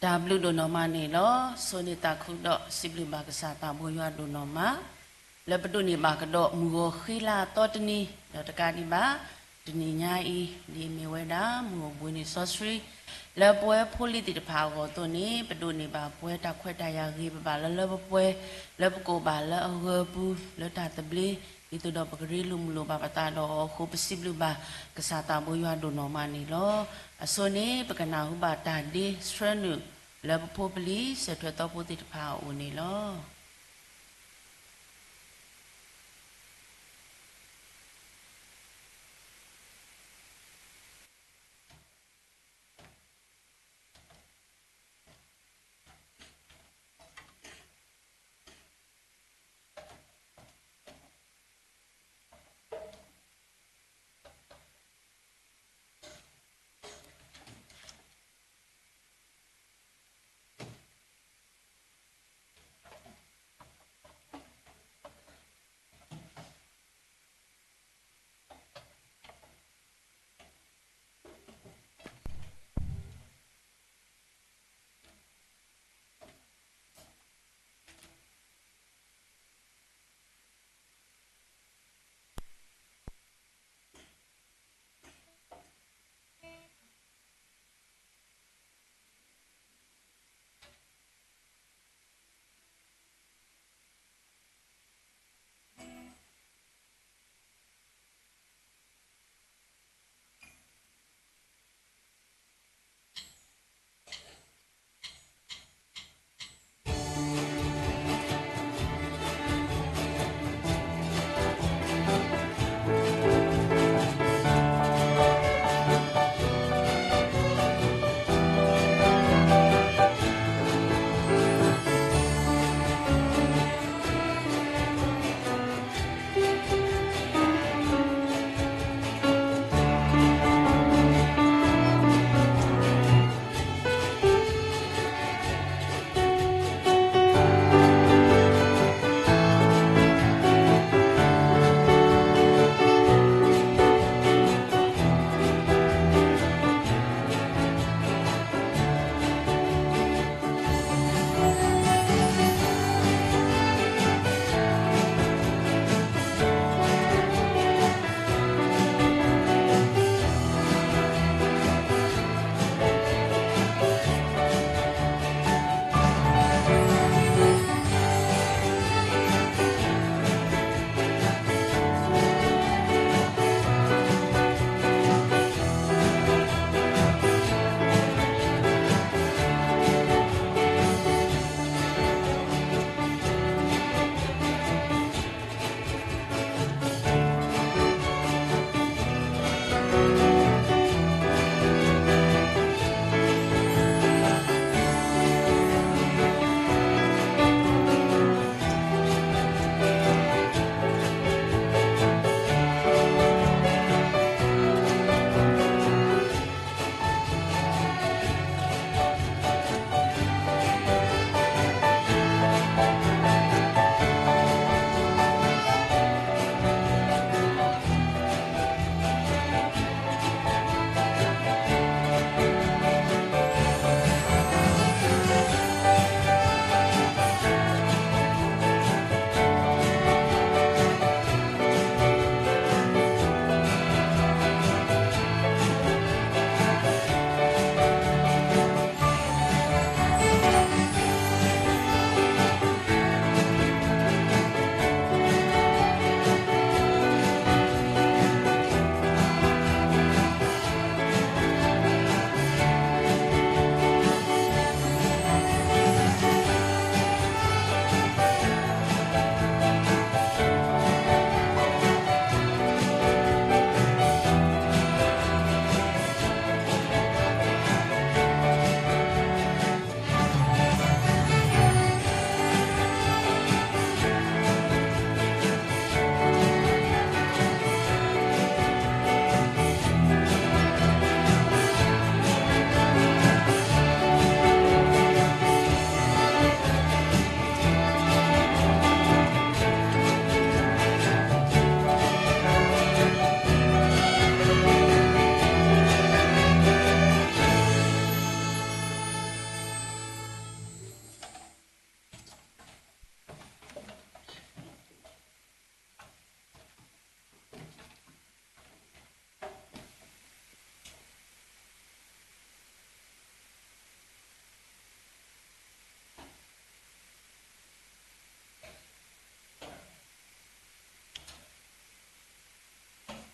တၢ်ဘျုးဒိၣ်နီၢ်မးန့ၣ်လီၤ. ဆိၣ်ဂ့ၤသးခုဒီးစံးဘျုးဘၣ်ကစၢ်သးဘိယွၤဒိၣ်နီၢ်မး လၢပဒိးန့ၢ်ဘၣ်ကဒီးမုၢ်ဂီၤဃံလၤအသီတနံၤ ဒီးတကးဒံးဘၣ် တနံၤညါအံၤ ဒ်အမ့ၢ်ဝဲဒၣ် မုၢ်အိၣ်ဘှံးနံၤစီဆှံ လၢပဝဲဖိလံၤသ့ၣ်တဖၣ်အဂီၢ်အသိးန့ၣ် ပဒိးန့ၢ်ဘၣ်ပဝဲတၢ်ခွဲးတၢ်ယာ်ဂ့ၤ ပဘၣ်လၢလၢပှဲၤပှဲၤ လၢပကိးဘၣ်လၢအဂၢၤအပူၤ လၢတၢ်သဘျ့ ဒ်သိးဒီးပကရ့လိာ်မုာ်လိာ်ဘၣ်ပသးဒီးအီၤအဃိ ပစံးဘျုးဘၣ်ကစၢ်သးဘိယွၤဒိၣ်နီၢ်မးန့ၣ်လီၤ. အဆိန့ၣ် ပကနၢ်ဟူဘၣ်တၢ်ဒ့ဆှၢနုာ်လၢပဖိပလံၤ စဲးထွဲသီဖိသ့ၣ်တဖၣ်အအိၣ်န့ၣ်လီၤ.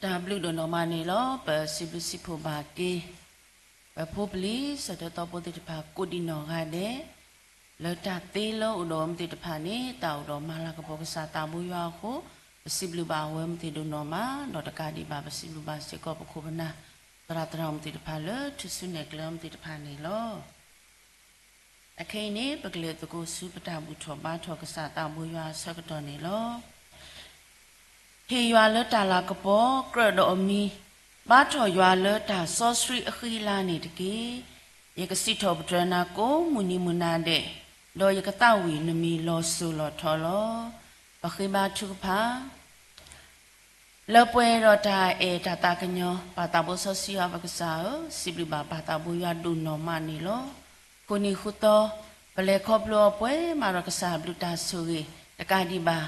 တၢ်ဘျုးဒိၣ်နီၢ်မးန့ၣ်လီၤ. ပစံးဘျုးစံးဖှိၣ်ဘၣ်က့ၤ ပဖိပလံၤ ဆၢထၢၣ်သီဖိသ့ၣ်တဖၣ် ကိးဒံးနီၢ်ဂၤဒဲး, လၢတၢ်သ့လၢအိၣ်ဒီးအဝဲသ့ၣ်တဖၣ်န့ၣ် တၢ်အိၣ်ဒီးမၤလၤကပီၤကစၢ်သးဘိယွၤအဃိ, ပစံးဘျုးဘၣ်အဝဲသ့ၣ်ဒိၣ်နီၢ်မး, ဒီးတကးဒံးဘၣ် ပစံးဘျုးဘၣ်စ့ၢ်ကီး ပခိၣ်ပနၢ် သရၣ်သရၣ်မုၣ်သ့ၣ်တဖၣ်လၢ ထူၣ်စုနဲၣ်ကျဲအဝဲသ့ၣ်တဖၣ်န့ၣ်လီၤ. အခဲအံၤန့ၣ် ပကလဲၤသကိးဆူပတၢ်ဘူၣ်ထီၣ်ဘါထီၣ်ကစၢ်သးဘိယွၤအဆၢကတီၢ်န့ၣ်လီၤ. ဟ့ၣ်ယွၤလၢတၢ်လၤကပီၤ ကြၢးဒီးအမံၤ, ဘါထီၣ်ယွၤလၢတၢ်စီဆှံအဃံအလၤန့ၣ်တက့ၢ်. ယကစံးထီၣ်ပတြၢၤနၤကိးမုၢ်နံၤမုၢ်နၤဒဲး, ဒီးယကသးဝံၣ်နမံၤလီၤစိၤလီၤထီလီၤ. ပဃ့ဘါထုကဖၣ် လၢပှဲၤဒီးတၢ်အဲၣ်တၢ်သးကညီၤ ပၢ်သးဘိစီဆှံယွၤပကစၢ်ဧၢ, စံးဘျုးဘၣ်ပၢ်သးဘိယွၤဒိၣ်နီၢ်မးန့ၣ်လီၤ. ဃိးနံၤဃုသီ ပလဲၤခီဖျိအီၤပှဲၤမးဒီးကစၢ်ဘျုးတၢ်ဆိၣ်ဂ့ၤ, တကးဒံးဘၣ်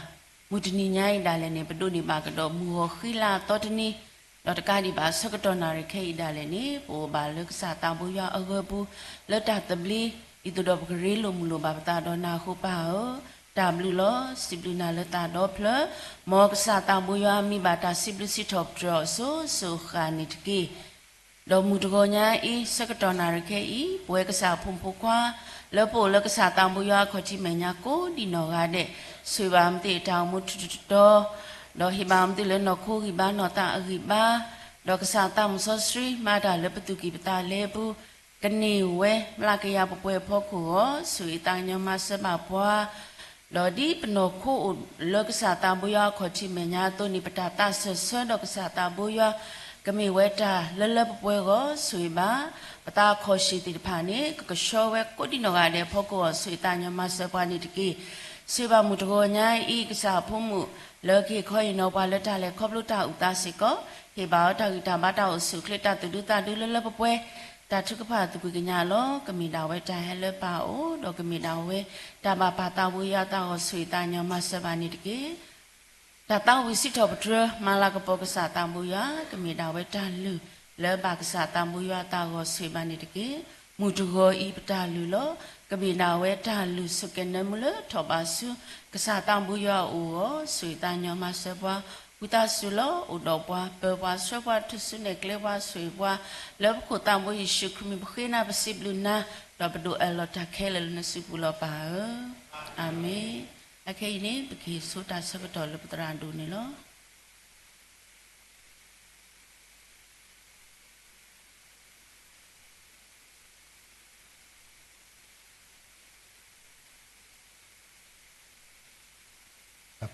မုၢ်တနံၤညါအံၤဒၣ်လဲာ်န့ၣ် ပဒိးန့ၢ်ဘၣ်ကဒီးမုၢ်ဂီၤဃံလၤအသီတနံၤ, ဒီးတကးဒံးဘၣ်ဆၢကတီၢ်နၣ်ရံၣ်ခဲအံၤဒၣ်လဲာ်န့ၣ် ပအိၣ်ဘၣ်လၢကစၢ်သးဘိယွၤအဂၢၤပူၤ လၢတၢ်သဘျ့, ဒ်သိးဒီးပကရ့လိာ်မုာ်လိာ်ဘၣ်ပသးဒီးနၤအဃိပၢ်ဧၢ, တၢ်ဘျုးလီၤ. စံးဘျုးနၤလၢသးဒီဖျၢၣ်, မ်ကစၢ်သးဘိယွၤမံဘၣ်တၢ်စံးဘျုးစံးထီၣ်ပတြၢၤအီၤစိၤစိၤဃၣ်န့ၣ်တက့ၢ်. ဒီးမုၢ်တဂီၤညါအံၤ ဆၢကတီၢ်နၣ်ရံၣ်ခဲအံၤ ပဝဲကစၢ်အဖိမုၣ်ဖိခွါ လၢပအိၣ်လၢကစၢ်သးဘိယွၤအခီၣ်ထံးမဲာ်ညါကိးဒံးနီၢ်ဂၤဒဲး, ဆိၣ်ဂ့ၤဘၣ်အမ့ၢ်သ့ၣ်တၢ်အိၣ်မူထူထူတီတီ, ဒီးဟ့ၣ်ဘၣ်အမ့ၢ်သ့ၣ်လၢနီၢ်ခိဂံၢ်ဘါနီၢ်သးအဂံၢ်ဘါ, ဒီးကစၢ်သးမုၢ်စီဆှံ မၤတၢ်လၢပသူၣ်ကံၢ်ပသးလဲအပူၤ, ကန့ၢ်ဝဲမျးကယၤပှဲၤပှဲၤအဖီခိၣ်အဂီၢ် ဆိၣ်ဂ့ၤသးကညီၤမၤစၢၤဘၣ်ပှၤ ဒီးဒ်ပနီၢ်ခိအိၣ်လၢကစၢ်သးဘိယွၤအခီၣ်ထံးမဲာ်ညါအသိးန့ၣ် ပတၢ်သးစၢၢ်ဆၢဒီးကစၢ်သးဘိယွၤ ကမ့ၢ်ဝဲတၢ်လၢလၢပှဲၤပှဲၤအဂီၢ် ဆိၣ်ဂ့ၤဘၣ် ပသးအခီၣ်ဆံၣ်သ့ၣ်တဖၣ်န့ၣ် ကကဆှီဝဲကိးဒံးနီၢ်ဂၤဒဲးအဖီခိၣ်အဂီၢ် ဆိၣ်ဂ့ၤသးကညီၤမၤစၢၤပှၤန့ၣ်တက့ၢ်. ဆိၣ်ဂ့ၤဘၣ်မုၢ်တဂီၤညါအံၤ ကစၢ်အဖိမုၣ် လၢကဟ့ၣ်ခီဟ့ၣ်နီၤပှၤလၢတၢ်လဲၤခီဖျိတၢ်အုၣ်သးစ့ၢ်ကီး, ဟ့ၣ်ဘၣ်အီၤတၢ်ဂံၢ်တၢ်ဘါတၢ်အိၣ်ဆူၣ်အိၣ်ချ့တၢ်သူၣ်ဒူသးဒူလၢလၢပှဲၤပှဲၤ, တၢ်ထုကဖၣ်သူၣ်ကံၢ်ကညးလီၤ. ကမ့ၢ်ဒၣ်ဝဲတၢ်ဟဲလၢပၢ်အအိၣ် ဒီးကမ့ၢ်ဒၣ်ဝဲတၢ်ဘၣ်ပၢ်သးဘိယွၤအသးအဂီၢ် ဆိၣ်ဂ့ၤသးကညီၤမၤစၢၤဘၣ်န့ၣ်တက့ၢ်. တၢ်သးဝံၣ်စံးထီၣ်ပတြၢၤ မၤလၤကပီၤကစၢ်သးဘိယွၤ ကမ့ၢ်ဒၣ်ဝဲတၢ်လုၢ်လၢဘၣ်ကစၢ်သးဘိယွၤအသးအဂီၢ် ဆိၣ်ဂ့ၤဘၣ်န့ၣ်တက့ၢ်. မုၢ်တဂီၤအံၤပတၢ်လုၢ်လီၤ. ကမ့ၢ်ဒၣ်ဝဲတၢ်လုၢ်ဆိၣ်ကဲၤနၢမူလၢထီၣ်ဘးဆူ ကစၢ်သးဘိယွၤအအိၣ်အဂီၢ် ဆိၣ်ဂ့ၤသးကညီၤမၤစၢၤပှၤ ဝံသးစူၤလီၤ အိၣ်ဒီးပှၤ ပၢၤပှၤဆှၢပှၤ ထူၣ်စုနဲၣ်ကျဲပှၤ ဆိၣ်ဂ့ၤပှၤ လၢပခိၣ်သးဘိယ့ၣ်ၡူးခရံာ်မံၤပဃ့နၤပစံးဘျုးနၤ ဒီးပဒိးအၢၣ်လီၤတၢ်ခဲလၢာ်လၢနစုပူၤလီၤပၢ်ဧၢ. အၤမ့ၣ်. အခဲအံၤန့ၣ် ပကဟ့ၣ်ဆိတၢ်ဆၢကတီၢ်လၢပသရၣ်ဒိၣ်န့ၣ်လီၤ.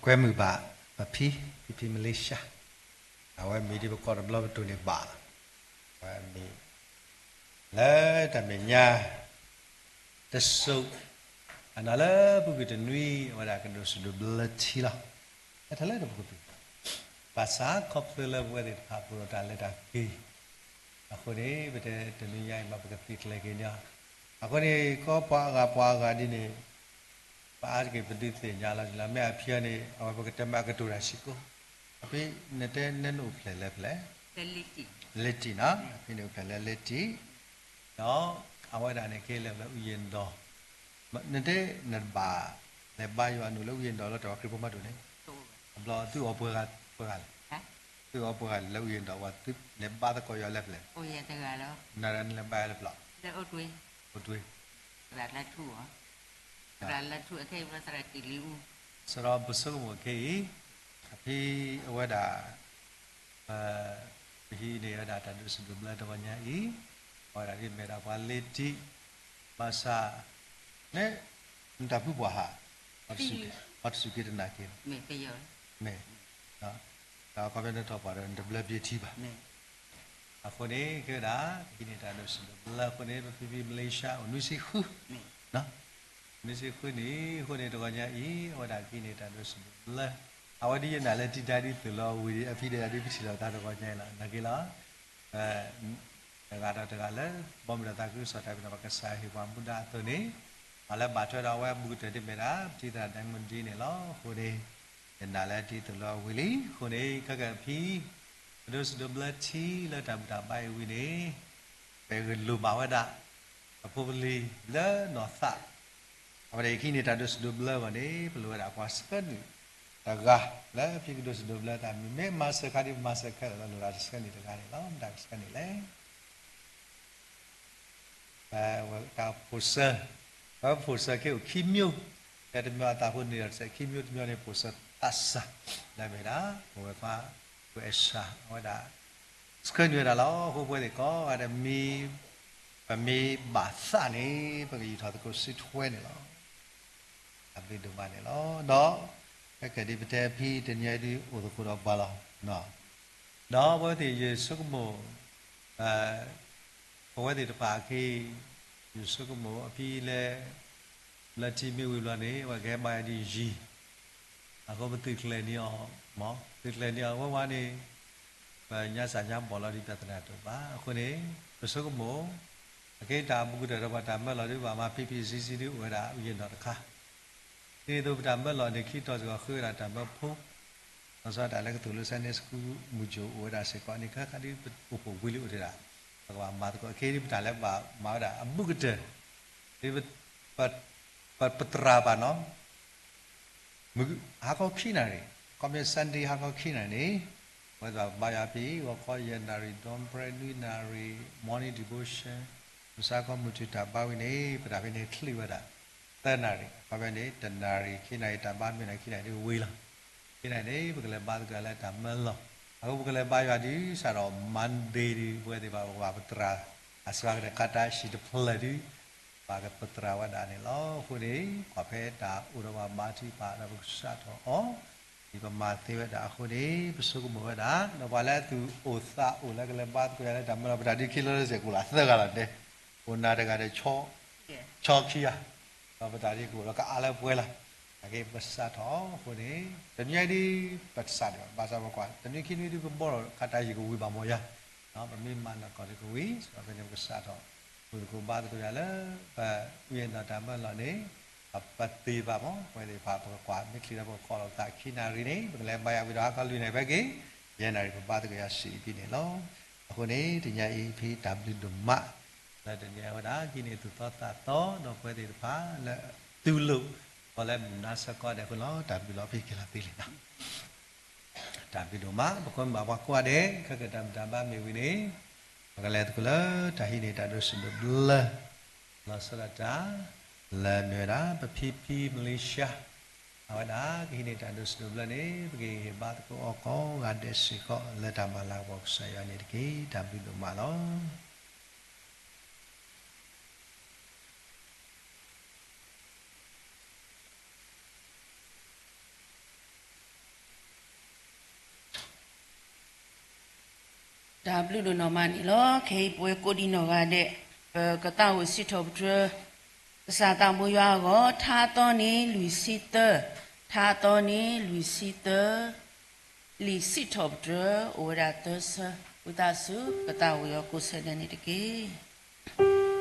ကွဲမုာ်ဘၣ် ပဖံ ဖံဖံ Malaysia, အဝဲမံၤဒ်ပကိးတဘျီပတိၢ်န့ၣ်ဘၣ်လီၤ. အဝဲမံၤ လၢတၢ်မဲာ်ညါ တစိၢ် အနီၢ်လၢပူၤကွံာ်တနွံ အဝဲဒၣ်ကဒိးစံးဒိးဘျၢထံလီၤ. ဟဲထီၣ်လၢတပူၤကွံာ် ဘၣ်ဆၣ်ခီဖျိလၢပဝဲသ့ၣ်တဖၣ်ပအိၣ်ဒီးတၢ်လဲၤတၢ်က့ၤ အဃိန့ၣ် ပတဲတနွံညါအံၤ မ်ပကသံကျဲၤက့ၤညီ, အဃိန့ၣ် ကီပှၤအဂၤပှၤအဂၤဒ်န့ၣ် ပအါတက့ၢ်ပဒုးသ့ၣ်ညါလီၤလၢ မ့ၢ်အဖံအီၤန့ၣ် အဝဲပကတဲမ့ၢ်အကတိၤတၢ်စ့ၢ်ကီး, အဖံ နတဲနအိၣ်ဖျဲၣ်လၢဖျဲၣ် လ့တံၢ်နီၤ, အဖံန့ၣ်အိၣ်ဖျဲၣ်လၢလ့တံၢ်, ဒီးအဝဲဒၣ်န့ၣ်က့ၤလၢဖျဲၣ် အူယ့ၣ်ဒီး နတဲနဘၣ် လဲၤဘါယွၤနုာ်လၢအူယ့ၣ်ဒီးလၢတၢ်ဝဲခရံာ်ဖိမးဒိၣ်န့ၣ်, အဘျီသုအီၣ်ပှဲၤဂၤပှဲၤဂၤလဲၣ်, သုအီၣ်ပှဲၤဂၤလဲၣ် လၢအူယ့ၣ်ဒီးဝဲသုလဲၤဘါသကိးယွၤလၢဖျဲၣ်, နလဲၤဘါယွၤလၢဖျဲၣ်, အိၣ်တွ့, သရၣ်လၢထူၣ်အခဲအံၤ ပဆိကမိၣ်ခဲအံၤ, အဖံအဝဲဒၣ် ပဟံးန့ၢ်ဝဲဒၣ်တၢ်ဒိးစံးဒိးဘျၢတဂီၤညါအံၤ, အဝဲဒၣ်ဒ်မ့ၢ်ဒၣ်ပှၤလ့တံၢ်, ဘၣ်ဆၣ် န့ၣ် နတၢ်ဖုပှၢ်ဟး, ပှၤတစူၢ်က့ၤတနာ်က့ၤ, မ့ၢ်, ဒီးခီဖျိနထီၣ်ပှၢ်ဒီးနတဘျၢပျ့ၤထံဘၣ်. အဃိန့ၣ် ကဲဝဲဒၣ် ပဟံးန့ၢ်တၢ်ဒိးစံးဒိးဘျၢအဃိန့ၣ် ပဖံဖံ Malaysia အိၣ်နွံဆံဃု နွံဆံဃုနံၣ်အဃိန့ၣ် တဂီၤညါအံၤ အဝဲဒၣ်ကဟံးန့ၢ်တၢ်ဒိးစံးဒိးဘျၢ, အဝဲဒ်ယနာ်လၢတံၤဒါဒ်သိးလီၤဝံၤ အဖံဒဲးဒၣ်ဒ်ပထံၣ်လိာ်သးတဂီၤညါအံၤလီၤ. နာ်က့ၤလီၤ. တဂၤဒီးတဂၤလၢ ဘီမုၢ်ဒီးသးခုကစီၣ်တၢ်ဖံးန့ၣ် ပကစၢ်ဟ့ၣ်ပှၤမူဒါအသိးန့ၣ်, ပှၤလၢဘၣ်ထွဲဒီးအဝဲအဘူးကတၢၢ်ဒ်မ့ၢ်ဒၣ် ပထံၣ်သရၣ် ဒဲမုၣ်ဒ်န့ၣ်လီၤ. အဃိန့ၣ် ယနာ်လၢတံၤသိးလီၤဝံၤလံ. အဃိန့ၣ် ခဲကနံၣ်အံၤ ပဒိးစံးဒိးဘျၢထံလၢတၢ်ဘူၣ်တၢ်ဘါအံၤဝံၤန့ၣ် ပဂ့ၢ်လိာ်ဘၣ်ဝဲဒၣ် ပဖိပလံၤလၢနီၢ်သး, အဝဲဒၣ်ယကဟံးန့ၢ်တၢ်ဒိးစံးဒိးဘျၢအဂီၢ်န့ၣ် ပလိၣ်ဝဲဒၣ်ပှၤဆှၢနုာ် တဂၤ လၢဖံကဒိၣ်စဒိးဘျၢတၢ်မံၤ မ့ၢ်မၤစၢၤခါဒ်မၤစၢၤခဲလၢာ်လီၤ လိၣ်ဒၣ်တဆှၢန့ၢ်တဂၤန့ၣ်လီၤ. မတၤကဆှၢန့ၢ်လဲၣ်. ပဝဲတၢ်ဖိးစၢၤ, ပဝဲဖိးစၢၤက့ၤအိၣ်ခံမျိုး, ဖဲတမံၤအသးဖိန့ၣ်ဒီး တဆဲးခံမျိုး တမံၤန့ၣ် ဖိးစၢၤသးစၢ် လၢမ့ၢ်ဒၣ် ပဝဲခွါ ပဝဲအစၢ် အဝဲဒၣ် ဆှၢနုာ်ဝဲဒၣ်လီၤ. အဃိပဝဲသ့ၣ်ကိးဂၤဒဲး ပမ့ၢ်ဘၣ်သးန့ၣ် ပကယူာ်ထီၣ်သကိးစုထွဲန့ၣ်လီၤ. တၢ်ဘျုးဒိၣ်မးန့ၣ်လီၤ. ဒီး ဟဲက့ၤဒ်ပတဲဖဲတနံၤအံၤဒ်အိၣ်သကိးဒီးပှၤလီၤ. ဒီးပဝဲသ့ၣ်ယဆိကမိၣ် ပဝဲသ့ၣ်တဖၣ်အခံ ယဆိကမိၣ်အဖံလၢ လၢထံမ့ၢ်ဝံၤဘျီန့ၣ် အဝဲကဟဲဘါယွၤဒ်ယံၤ အဃိပသုးကျဲၤန့ၢ်အီၤ, သုးကျဲၤန့ၢ်အီၤဝဲဝါန့ၣ် ပညါစၢ်ညါဘီၣ်လီၤဒ်ပြဿနာတအိၣ်ဘၣ်. အဃိန့ၣ် ပဆိကမိၣ် အက့တၢ်အဘူးကတၢၢ်ဒီးပှၤတၢ်မၢလီၤဒ်ဘၣ်မၤ ဖံဖံဆံဆံဒ်အိၣ်ဝဲဒၣ် ယနီၢ်တခါ ဒ်သိးပတၢ်မၢလီၤန့ၣ် ခံတီၤစ့ၢ်ကီးဃုဝဲဒၣ်တၢ်မၢဖိ လီၤဆီဒၣ်တၢ်လၢကသိၣ်လိ Sunday School မုၢ်ကၠိအိၣ်ဝဲဒၣ်စ့ၢ်ကီးန့ၣ် ခဲခါဒ်ပအိၣ်ဖှိၣ်ဝံၤလံအိၣ်တ့ၢ်ဒၣ် ပကဘၣ်မၤသကိးအခံဒ်ပတၢ်လၢဘၣ်မၤဝဲဒၣ်အဘူးကတၢၢ် ဒ်ပ ပသရၣ်ဘၣ်နီၤ ဟါခီခံနၣ်ရံၣ် ခီပညီ Sunday ဟါခီခံနၣ်ရံၣ်န့ၣ် ပဝဲသ့ၣ်ဘၣ်ယွၤဖဲ ဂီၤခီယဲၢ်နၣ်ရံၣ် ဒီပြဲနွံနၣ်ရံၣ် morning devotion မုၢ်ဆါခီမုၢ်ထူၣ်တၢ်ဘါဝံၤန့ၣ် ပတၢ်ဖဲန့ၣ်ချံဝဲဒၣ် သၢနၣ်ရံၣ် အခီပညီန့ၣ် တနၣ်ရံၣ် ခံနၣ်ရံၣ် တၢ်ဘါမ့ၢ်နၣ် ခံနၣ်ရံၣ်ဒ်ဝံၤလီၤ. ခံနၣ်ရံၣ်န့ၣ် ပကလဲၤဘါသကိးလၢတၢ်မၢလီၤ အဃိပကလဲၤဘါယွၤဒ်စးဒီး Monday ဒ် ပဝဲသ့ၣ်ဘၣ်ပကဘၣ်ပသရၣ် အစှၤကတၢၢ်ခါတၢ်ဟံၣ်တဖျၢၣ်ဒ် ဘၣ်ကပသရၣ်ဝဲဒၣ်န့ၣ်လီၤ. အဃိန့ၣ် ကွၢ်ဖဲတၢ်အိၣ်ဒီးပှၤဘါထုကဖၣ်ဒီးပကစးထီၣ်အီၤ ဒ်ပမၤသ့ဝဲဒၣ်အဃိန့ၣ် ပဆိကမိၣ်ဝဲဒၣ် ဒီးပှၤလၢအသူၣ်အိၣ်သးအိၣ်လၢကလဲၤဘါသကိးယၤလၢတၢ်မၢလီၤ ပတၢ်ဒ်ခံလၢစဲးကိးလၢသၢဂၤလီၤတဲ အိၣ်နၤတဂၤဒီး ဆီခံဂၤ ဒီးပတၢ်ဒ်ကအိၣ်လီၤကအါလၢပှဲၤလီၤ. အက့ပကစးထီၣ်အဃိန့ၣ် တနွံအံၤဒ်ပတစးဒံးဘၣ် ဘၣ်ဆၣ်ပကွၢ် တနွံခံနွံဒ်ပဘီထီၣ်ခါတၢ်ယံာ်ကဝံၤဘၣ်မ့ၢ်ယၤ ပမ့ၢ်မၤနၢၤကီၢ်ဒ်ကဝံၤ ဖဲန့ၣ်ပကစးထီၣ် အိၣ်သကိးဘါသကိးယၤလၢ ပဝံအဒီးတၢ်မၢလီၤန့ၣ် ပသ့ဘၣ်မး ပဝဲသ့ၣ်တဖၣ်ပကကွၢ် မ့ၢ်ချံဒီးပကခိးလီၤပသးခံနၣ်ရံၣ်န့ၣ် ပကလဲၤဘါယွၤဝံၤဒီးဟါခီလွံၢ်နၣ်ရံၣ်ဖဲက့ၤ ယဲၢ်နၣ်ရံၣ် ပဘါသကိးယၤစံးအံၤဖဲန့ၣ်လီၤ. အဃိန့ၣ် တနံၤအံၤဖဲတၢ်ဘျုးဒိၣ်မး လၢတနံၤအဝဲဒၣ် ကဟံးန့ၢ်သူၣ်သီသးသီ ဒီးပဝဲသ့ၣ်တဖၣ်လၢ တူၢ်လိာ် ပှၤလၢမုၢ်နၤဆၢကတီၢ်ဒဲးအဃိလီၤ. တၢ်ဘျုးလီၤဖဲက့ၤလီၤသ့လံနီၤ တၢ်ဘျုးဒိၣ်မး ပကွၢ်မ့ၢ်ဘၣ်ပှၤကိးဂၤဒဲး ခဲကတၢၢ်မ့ၢ်တၢ်ဘါမ့ၢ်ဝံၤန့ၣ် ပကလဲၤသကိးလၢတၢ်ဟံးန့ၢ်တၢ်ဒိးစံးဒိးဘျၢ လီၤဆီဒၣ်တၢ် လၢမ့ၢ်ဝဲဒၣ် ပဖံဖံ Malaysia အဝဲဒၣ်ကဟံးန့ၢ်တၢ်ဒိးစံးဒိးဘျၢန့ၣ် ပကဟ့ၣ်ဘါသကိးအီၤကိးဂၤဒဲးစ့ၢ်ကီး လၢတၢ်မၤလၤကပီၤကစၢ်ယွၤန့ၣ်တက့ၢ်. တၢ်ဘျုးဒိၣ်မးလီၤ. တၢ်ဘျုးဒိၣ်နီၢ်မးန့ၣ်လီၤ. ခဲအံၤပဝဲကိးဒံနီၢ်ဂၤဒဲး ပကသးဝံၣ်စံးထီၣ်ပတြၢၤ ကစၢ်သးဘိယွၤအဂီၢ် ထါအသီန့ၣ်လွံၢ်ဆံသၢ, ထါအသီန့ၣ်လွံၢ်ဆံသၢ, လံာ်စံးထီၣ်ပတြၢၤ အိၣ်ဝဲဒၣ်သၢဆၢ, ဝံသးစူၤ ပကသးဝံၣ်အီၤကိးဆၢဒဲးန့ၣ်တက့ၢ်.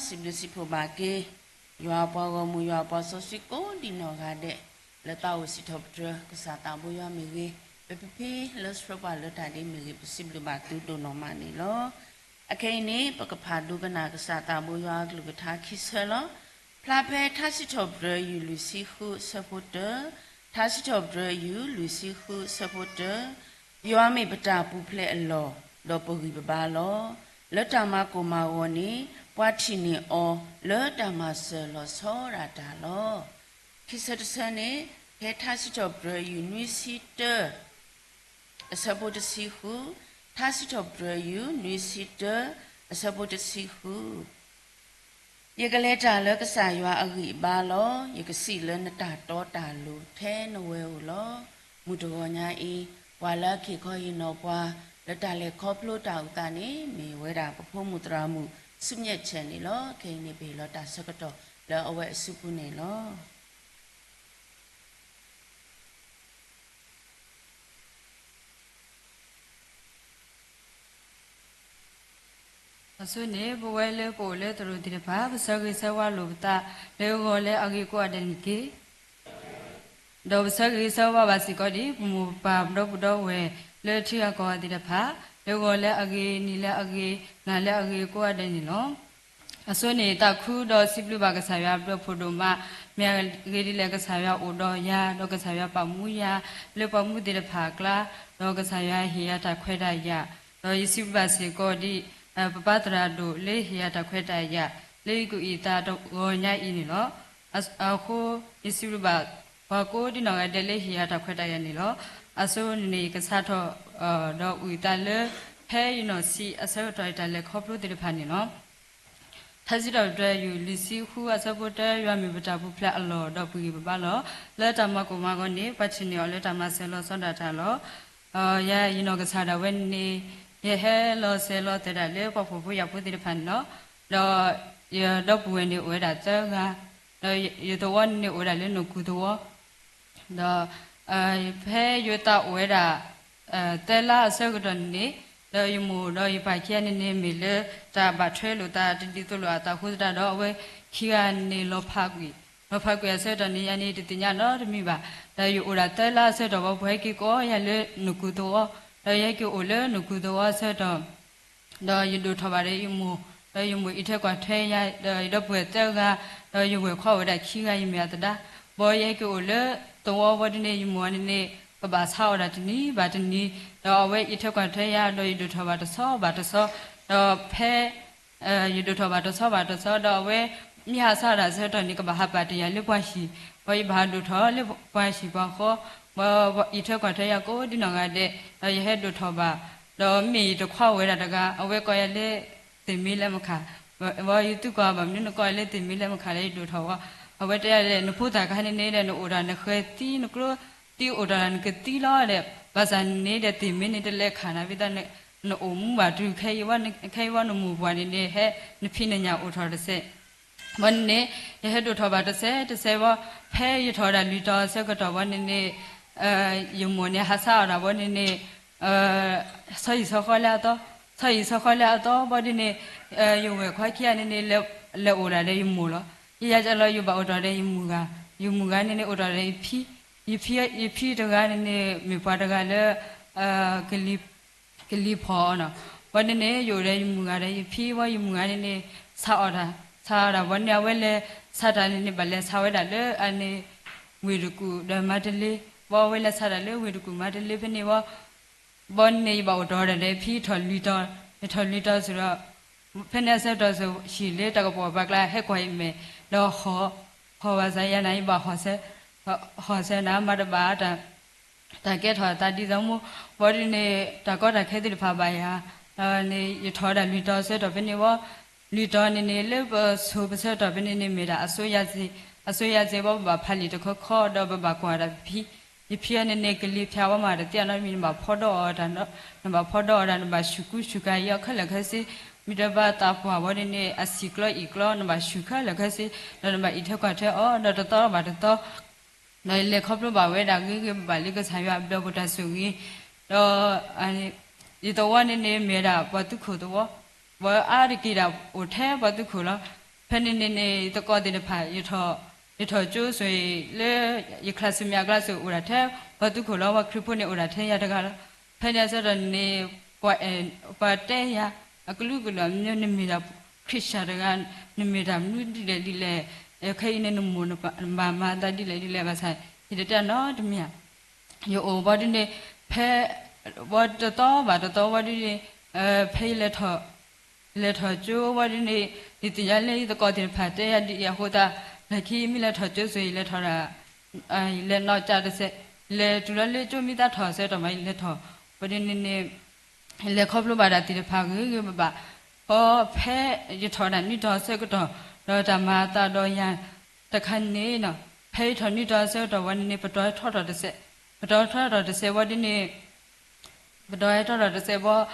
စံးဘျုးစံးဖှိၣ်ဘၣ်က့ၤ ယွၤအပှၤဂီၢ်မုၢ် ယွၤအပှၤစီဆှံကိးဒံးနီၢ်ဂၤဒဲး လၢသးအိၣ်စံးထီၣ်ပတြၢၤ ကစၢ်သးဘိယွၤမ့ၢ်ဂ့ၤ, ပဖံဖံလၢဆှၢပှၤလၢတၢ်ဒ်မ့ၢ်ဂ့ၤ ပစံးဘျုးဘၣ်သုဒိၣ်နီၢ်မးန့ၣ်လီၤ. အခဲအံၤန့ၣ် ပကဖးဒိကနၣ်ကစၢ်သးဘိယွၤအကလုၢ်ကထါခံဆၢလီၤ. ဖျါဖဲထါစံးထီၣ်ပတြၢၤယုၢ်လွံၢ်ဆံဃုအဆၢဖိတၢ, ထါစံးထီၣ်ပတြၢၤယုၢ်လွံၢ်ဆံဃုအဆၢဖိတၢ, ယွၤမ့ၢ်ပတၢ်ပူၤဖျဲးအလီၢ်, ဒီးပဂံၢ်ပဘါလီၤ. လၢတၢ်မၤကိၢ်မၤဂီၤန့ၣ် ပှၤထံၣ်န့ၢ်အီၤလၢတၢ်မၤစၢၤလီၤဆီဒၣ်တၢ်လီၤ. ခံဆၢတဆၢန့ၣ် ဖဲထါစံးထီၣ်ပတြၢၤယုၢ်နွံဆံတၢ အဆၢဖိတဆံဃု, ထါစံးထီၣ်ပတြၢၤယုၢ်နွံဆံတၢ အဆၢဖိတဆံဃု, ယကလဲၤတၢ်လၢကစၢ်ယွၤအဂံၢ်အဘါလီၤ. ယကစံးလၢနတၢ်တီတၢ်လိၤထဲနဝဲဧိၤလီၤ. မုၢ်တဂီၤညါအံၤ ပှၤလၢအက့ၤခီဟ့ၣ်နီၤပှၤ လၢတၢ်လဲၤခီဖျိတၢ်အိၣ်သးန့ၣ် မ့ၢ်ဝဲဒၣ်ပဖိမုၣ်သရၣ်မုၣ် ဆူမဲာ်ဆဲးန့ၣ်လီၤ. ခဲအံၤန့ၣ် ပဟ့ၣ်လီၤတၢ်ဆၢကတီၢ်လၢအဝဲအစုပူၤန့ၣ်လီၤ. အဆိန့ၣ် ပဝဲလၢပအိၣ်လၢသရိာ်သ့ၣ်တဖၣ် ပဆၢဂ့ၤဆၢဝါလိာ်ပသး လၢဂီၤလၢအဂ့ၤကိးဂၤဒဲးန့ၣ်တက့ၢ်. ဒီးပဆၢဂ့ၤဆၢဝါဘၣ်စ့ၢ်ကီးဒ် ပမိၢ်ပပၢ်ပဒီပုၢ်ဒီဝဲၢ်လၢထံဂၤကီၢ်ဂၤသ့ၣ်တဖၣ် လၢဂီၤလၢအဂ့ၤ နံၤလၢအဂ့ၤ နၤလၢအဂ့ၤကိးဂၤဒဲးန့ၣ်လီၤ. အဆိန့ၣ် သးခုဒီးစံးဘျုးဘၣ်ကစၢ်ယွၤအဘျုးအဖှိၣ်ဒိၣ်မး, မ့ၢ်အဂ့ၢ်ဒ်လဲၣ် ကစၢ်ယွၤအိၣ်ဒီးယၤ ဒီးကစၢ်ယွၤပာ်မူယၤ လၢပှၤမူသ့ၣ်တဖၣ်အကျါ, ဒီးကစၢ်ယွၤဟ့ၣ်ယၤတၢ်ခွဲးတၢ်ယာ်, ဒီးယစံးဘျုးဘၣ်စ့ၢ်ကီးဒ် ပပၢ်သရၣ်ဒိၣ်လၢဟ့ၣ်ယၤတၢ်ခွဲးတၢ်ယာ် လၢယကအုၣ်သးတဂီၤညါအံၤန့ၣ်လီၤ. အဃိ ယစံးဘျုးဘၣ်ပှၤကိးဒံနီၢ်ဂၤဒဲးလၢဟ့ၣ်ယၤတၢ်ခွဲးတၢ်ယာ်န့ၣ်လီၤ. အဆိန့ၣ် ယကစးထီၣ် ဒီးအုၣ်သးလၢ ဖဲယနီၢ်ဆံးအဆၢကတီၢ်အံၤတၢ်လဲၤခီဖျိသ့ၣ်တဖၣ်န့ၣ်လီၤ. ထါစံးထီၣ်ပတြၢၤယုၢ်လွံၢ်ဆံဃုအဆၢဖိတၢ ယွၤမ့ၢ်ပတၢ်ပူၤဖျဲးအလီၢ် ဒီးပဂံၢ်ပဘါလီၤ. လၢတၢ်မၤကိၢ်မၤဂီၤန့ၣ် ပှၤထံၣ်န့ၢ်အီၤလၢတၢ်မၤစၢၤလီၤဆီဒၣ်တၢ်လီၤ. ယၤယနီၢ်ကစၢ်ဒၣ်ဝဲန့ၣ် ယဟဲလီၤစဲးလီၤသွဲၣ်ဒၣ်လၢပှၤဖှီၣ်ဖိယာ်ဖိသ့ၣ်တဖၣ်န့ၣ်လီၤ. ဒီးယဒီပုၢ်ဝဲၢ်န့ၣ်အိၣ်ဝဲဒၣ်သၢဂၤ, ဒီးယသဝီန့ၣ်န့ၣ်အိၣ်ဝဲဒၣ်လၢနကူၣ်သဝီ ဒီး ဖဲယသးအိၣ်ဝဲဒၣ် သၢလါအဆၢကတီၢ်န့ၣ်န့ၣ်, ဒီးယမိၢ်ဒီးယပၢ်ခံဂၤန့ၣ်န့ၣ် မ့ၢ်လၢတၢ်ဘၣ်ထွဲလိာ်သးတဒ်သိးလိာ်အသးအဃိသတးဒီး အဝဲခံဂၤန့ၣ်လီၤဖးကွံာ်, လီၤဖးကွံာ်အဆၢကတီၢ်န့ၣ် ယၤန့ၣ်တသ့ၣ်ညါနီတမံၤဘၣ်. ဒီးယအိၣ်ဒၣ်သၢလါအဆၢကတီၢ် ပှၤဟဲက့ၤကိးယၤလၢနကူၣ်သဝီ, ဒီးယဟဲက့ၤအိၣ်လၢနကူၣ်သဝီအဆၢကတီၢ် ဒီးယဒိၣ်ထီၣ်ဘၣ်ဒီးယမိၢ်, ဒီးယမိၢ်အံးထွဲကွၢ်ထွဲယၤ, ဒီးယဒီပုၢ်ဝဲၢ်သၢဂၤ, ဒီးယဝဲၢ်ခွါအိၣ်ဝဲဒၣ်ခံဂၤ ယမ့ၢ်အသဒါ, ဘီယဟဲက့ၤအိၣ်လၢသဝီဝဲဒ်န့ၣ် ယမိၢ်န့ၣ်န့ၣ် ကဘၣ်ဆါအီၣ်ဒၣ်တနံၤဘၣ်တနံၤ, ဒီးအဝဲအံးထွဲကွၢ်ထွဲယၤ ဒီးယဒိၣ်ထီၣ်ဘၣ်တဆီဘၣ်တဆီ, ဒီးဖဲ ယဒိၣ်ထီၣ်ဘၣ်တဆီဘၣ်တဆီ ဒီးအဝဲမ့ၢ်ဟးဆါအီၣ်ဒၣ်အဆၢကတီၢ်န့ၣ် ကဘၣ်ဟးပာ်တ့ၢ်ယၤလၢပှၤဟံၣ်, ဘီယဘၣ်ဟးဒိၣ်ထီၣ်လၢပှၤဟံၣ်ပှၤဃီ, ဘီအံးထွဲကွၢ်ထွဲယၤကိးဒံနီၢ်ဂၤဒဲး, ဒီးယဟဲဒိၣ်ထီၣ်ဘၣ်, ဒီးမ့ၢ်ယတခွါအိၣ်ဝဲဒၣ်တဂၤ အဝဲကိးယၤလၢ သ့ၣ်မ့လဲၣ်မခါ, ဘီယသူၣ်ကိးဘၣ်မနုၤနကိးယၤလၢသ့ၣ်မ့လဲၣ်မခါဒီးယဒိၣ်ထီၣ်ဝဲ, အဝဲတဲယၤလၢ နဖိသၣ်ခါန့ၣ်န့ၣ်ဒီး နအိၣ်ဒီးနဃဲၤသံ နကျိသံအိၣ်ဒီးနကသံလီၤဒီး ဘၣ်ဆၣ်န့ၣ်ဒီးသ့ၣ်မ့န့ၣ်တလဲၤခးနၤ ဘၣ်ဆၣ် နအိၣ်မူဘၣ်တုၤ ခဲအံၤဝဲနမိၢ်ပှၢ်န့ၣ်န့ၣ် ဟဲ နဖံးနညၣ်အိၣ်ထီၣ်တစဲး, ဘီန့ၣ်န့ၣ် ယဟဲဒိၣ်ထီၣ်ဘၣ်တစဲးတစဲးဘီ, ဖဲယထီၣ်ဝဲဒၣ်လွံၢ်တီၤအဆၢကတီၢ်ဘီန့ၣ်န့ၣ် ယမိၢ်န့ၣ်ဟးဆါအီၣ်ဒၣ်ဘီန့ၣ်န့ၣ် ဆီဟံၣ်ဆီဃီလၢအသီ, ဆီဟံၣ်ဆီဃီလၢအသီဘီဒ်န့ၣ် ယဝဲၢ်ခွါခံဂၤန့ၣ်န့ၣ် လဲၤအိၣ်ဒၣ်ဒီးယမိၢ်လီၤ. ယယၤကလီၤ ယဘၣ်အိၣ်ထီၣ်ဒီးယမုၢ်ဂၤ, ယမုၢ်ဂၤန့ၣ်န့ၣ် အိၣ်ထီၣ်ဒီးယဖံ, ယဖံတဂၤန့ၣ်န့ၣ် မ့ၢ်ပှၤတဂၤလၢ ကလံၤဖီၣ်အီၤနီၤ, ဘီန့ၣ်န့ၣ် ယအိၣ်ဒီးယမုၢ်ဂၤဒီးယဖံဝဲ ယမုၢ်ဂၤန့ၣ်န့ၣ် ဆါအီၣ်တၢ်, ဆါအီၣ်တၢ်ဘီန့ၣ် အဝဲလဲၤဆါတၢ်န့ၣ်န့ၣ် ဘၣ်လဲၤဆါဝဲဒၣ်လၢအန့ၣ် ဝ့ၢ်တကူၣ်ဒီးမါတလ့, ဘီအဝဲလဲၤဆါတၢ်လၢဝ့ၢ်တကူၣ်မါတလ့ဖဲန့ၣ်ဝဲ ဘီန့ၣ်န့ၣ် ယဘၣ်အိၣ်တ့ၢ်ဒီးဒီးဖံထီၣ်လွံၢ်တီၤ, ယထီၣ်လွံၢ်တီၤစ့ၢ်ဒီး ဖဲန့ၣ်အဆၢကတီၢ်စ့ၢ် ဟံၣ်လၢတၢ်ကပီၤပှၤကျါဟဲကွၢ်ယမဲာ် ဒီးဟီၣ်, ဟီၣ်ဘၣ်ဆၣ်ယၤန့ၣ် ယဘၣ်ဟီၣ်ဆၢ, ဟီၣ်ဆၢန့ၣ် မၤတဘၣ်တၢ် တၢ်ကဲထီၣ်အသးဒ်သိးမိၢ်, ဘီဒ်န့ၣ် တၢ်ကီတၢ်ခဲသ့ၣ်တဖၣ်ဘၣ်ယၤ, န့ၣ် ယထီၣ်ဝဲဒၣ်လွံၢ်တီၤအဆၢကတီၢ်ဖဲန့ၣ်ဝဲ, လွံၢ်တီၤန့ၣ်န့ၣ် လၢပဆိပဆၢကတီၢ်ဖဲန့ၣ်န့ၣ် မ့ၢ်ဒၣ်အစိယၤစ့, အစိယၤစ့ဘီ ပဘၣ်ဖးလံာ်တခီခီ ဒီးပဘၣ်ကွၢ်တၢ်ဖံ, ယဖံအီၤန့ၣ်န့ၣ် ကလံၤဖၠးဝဲမးတသ့နီတမံၤ နဘၣ်ဖီဒီးအီၤတၢ်, နဘၣ်ဖီဒီးအီၤတၢ် နဘၣ်ဆူၣ်ကူဆူၣ်ကၤအီၤခဲလၢာ်ခဲဆ့, မ့ၢ်တဘၣ်သးပှၢ်ဘီဒ်န့ၣ် အဆံးကျီအံၣ်ကျီ နဘၣ်ဆူၣ်ခဲလၢာ်ခဲဆ့, ဒီးနဘၣ်အံးထွဲကွၢ်ထွဲအီၤ ဒီးတသီဘၣ်တသီ ဒီးယလဲၤခီဖျိဘၣ်ဝဲဒၣ်ဂ့ၤဂ့ၤဘၣ်ဘၣ်လၢကစၢ်ယွၤအဘျုးအဖှိၣ်တၢ်ဆိၣ်ဂ့ၤ, ဒီး ယသဝီန့ၣ်န့ၣ် မ့ၢ်ဝဲဒၣ်ပှၤသူခိၣ်သဝီ, ပှၤအါတက့ၢ်ဒၣ်အိၣ်ထဲပှၤသူခိၣ်လီၤ. ဖဲန့ၣ်န့ၣ်န့ၣ် ယသကိးသ့ၣ်တဖၣ် ယထီၣ်ကၠိဆိၣ်ဂ့ၤလၢ ယ classmate အကျါဆိၣ်ဂ့ၤ အိၣ်ဒၣ်ထဲ ပှၤသုးခိၣ်လီၤ ပှၤခရံာ်ဖိန့ၣ်အိၣ်ဒၣ်ထဲယၤတဂၤလီၤ. ဖဲန့ၣ်အဆၢကတီၢ်န့ၣ် ပှၤတဲယၤ အကလုာ်ကလုာ် မ့ၢ်နမ့ၢ်ဒၣ် Christian တဂၤ နမ့ၢ်တၢ်မနုၤဒ်လဲၣ်ဒ်လဲၣ်, ခဲအံၤန့ၣ်နမိၢ်နပၢ်မၤသးဒ်လဲၣ်ဒ်လဲၣ်ဘၣ်ဆၣ် ယတတဲနီတမံၤဧါ. ယအိၣ်ဝံၤဒ်န့ၣ် ဖဲ ဝံၤတသီဘၣ်တသီဝံၤဒ်န့ၣ် ဖဲယလဲၤထီၣ် လဲၤထီၣ်ကၠိဝံၤဒ်န့ၣ် ယသ့ၣ်ညါလၢယသကိးသ့ၣ်တဖၣ်တဲယၤဒ်အံၤအဃိသတး လၢခံမ့ၢ်လဲၤထီၣ်ကၠိဆိၣ်ဂ့ၤ ယလဲၤထီၣ်ဒၣ် ယလဲၤနီၢ်ကၠးတစဲး လဲၤတုၤလီၤလၢကၠိမ့ၢ်သးထီၣ်အဆၢကတီၢ်မး ယလဲၤထီၣ် ဝံၤဒ်န့ၣ်န့ၣ် လဲၤခီဖျိဘၣ်ဒၣ်သ့ၣ်တဖၣ်ဂ့ၤဂ့ၤဘၣ်ဘၣ်, ဖဲယထီၣ်ဒၣ်နွံတီၤအဆၢကတီၢ် ဒီးတၢ်မၤအသးဒီးယၤတခါန့ၣ် ဖဲယထီၣ်နွံတီၤအဆၢကတီၢ်ဝံၤန့ၣ်န့ၣ် ပတီၢ်ဟဲထီၣ်ထီၣ်တစဲး, ပတီၢ်ဟဲထီၣ်ထီၣ်တစဲးဝံၤဒ်န့ၣ် ပတီၢ်ဟဲထီၣ်ထီၣ်တစဲးဝံၤ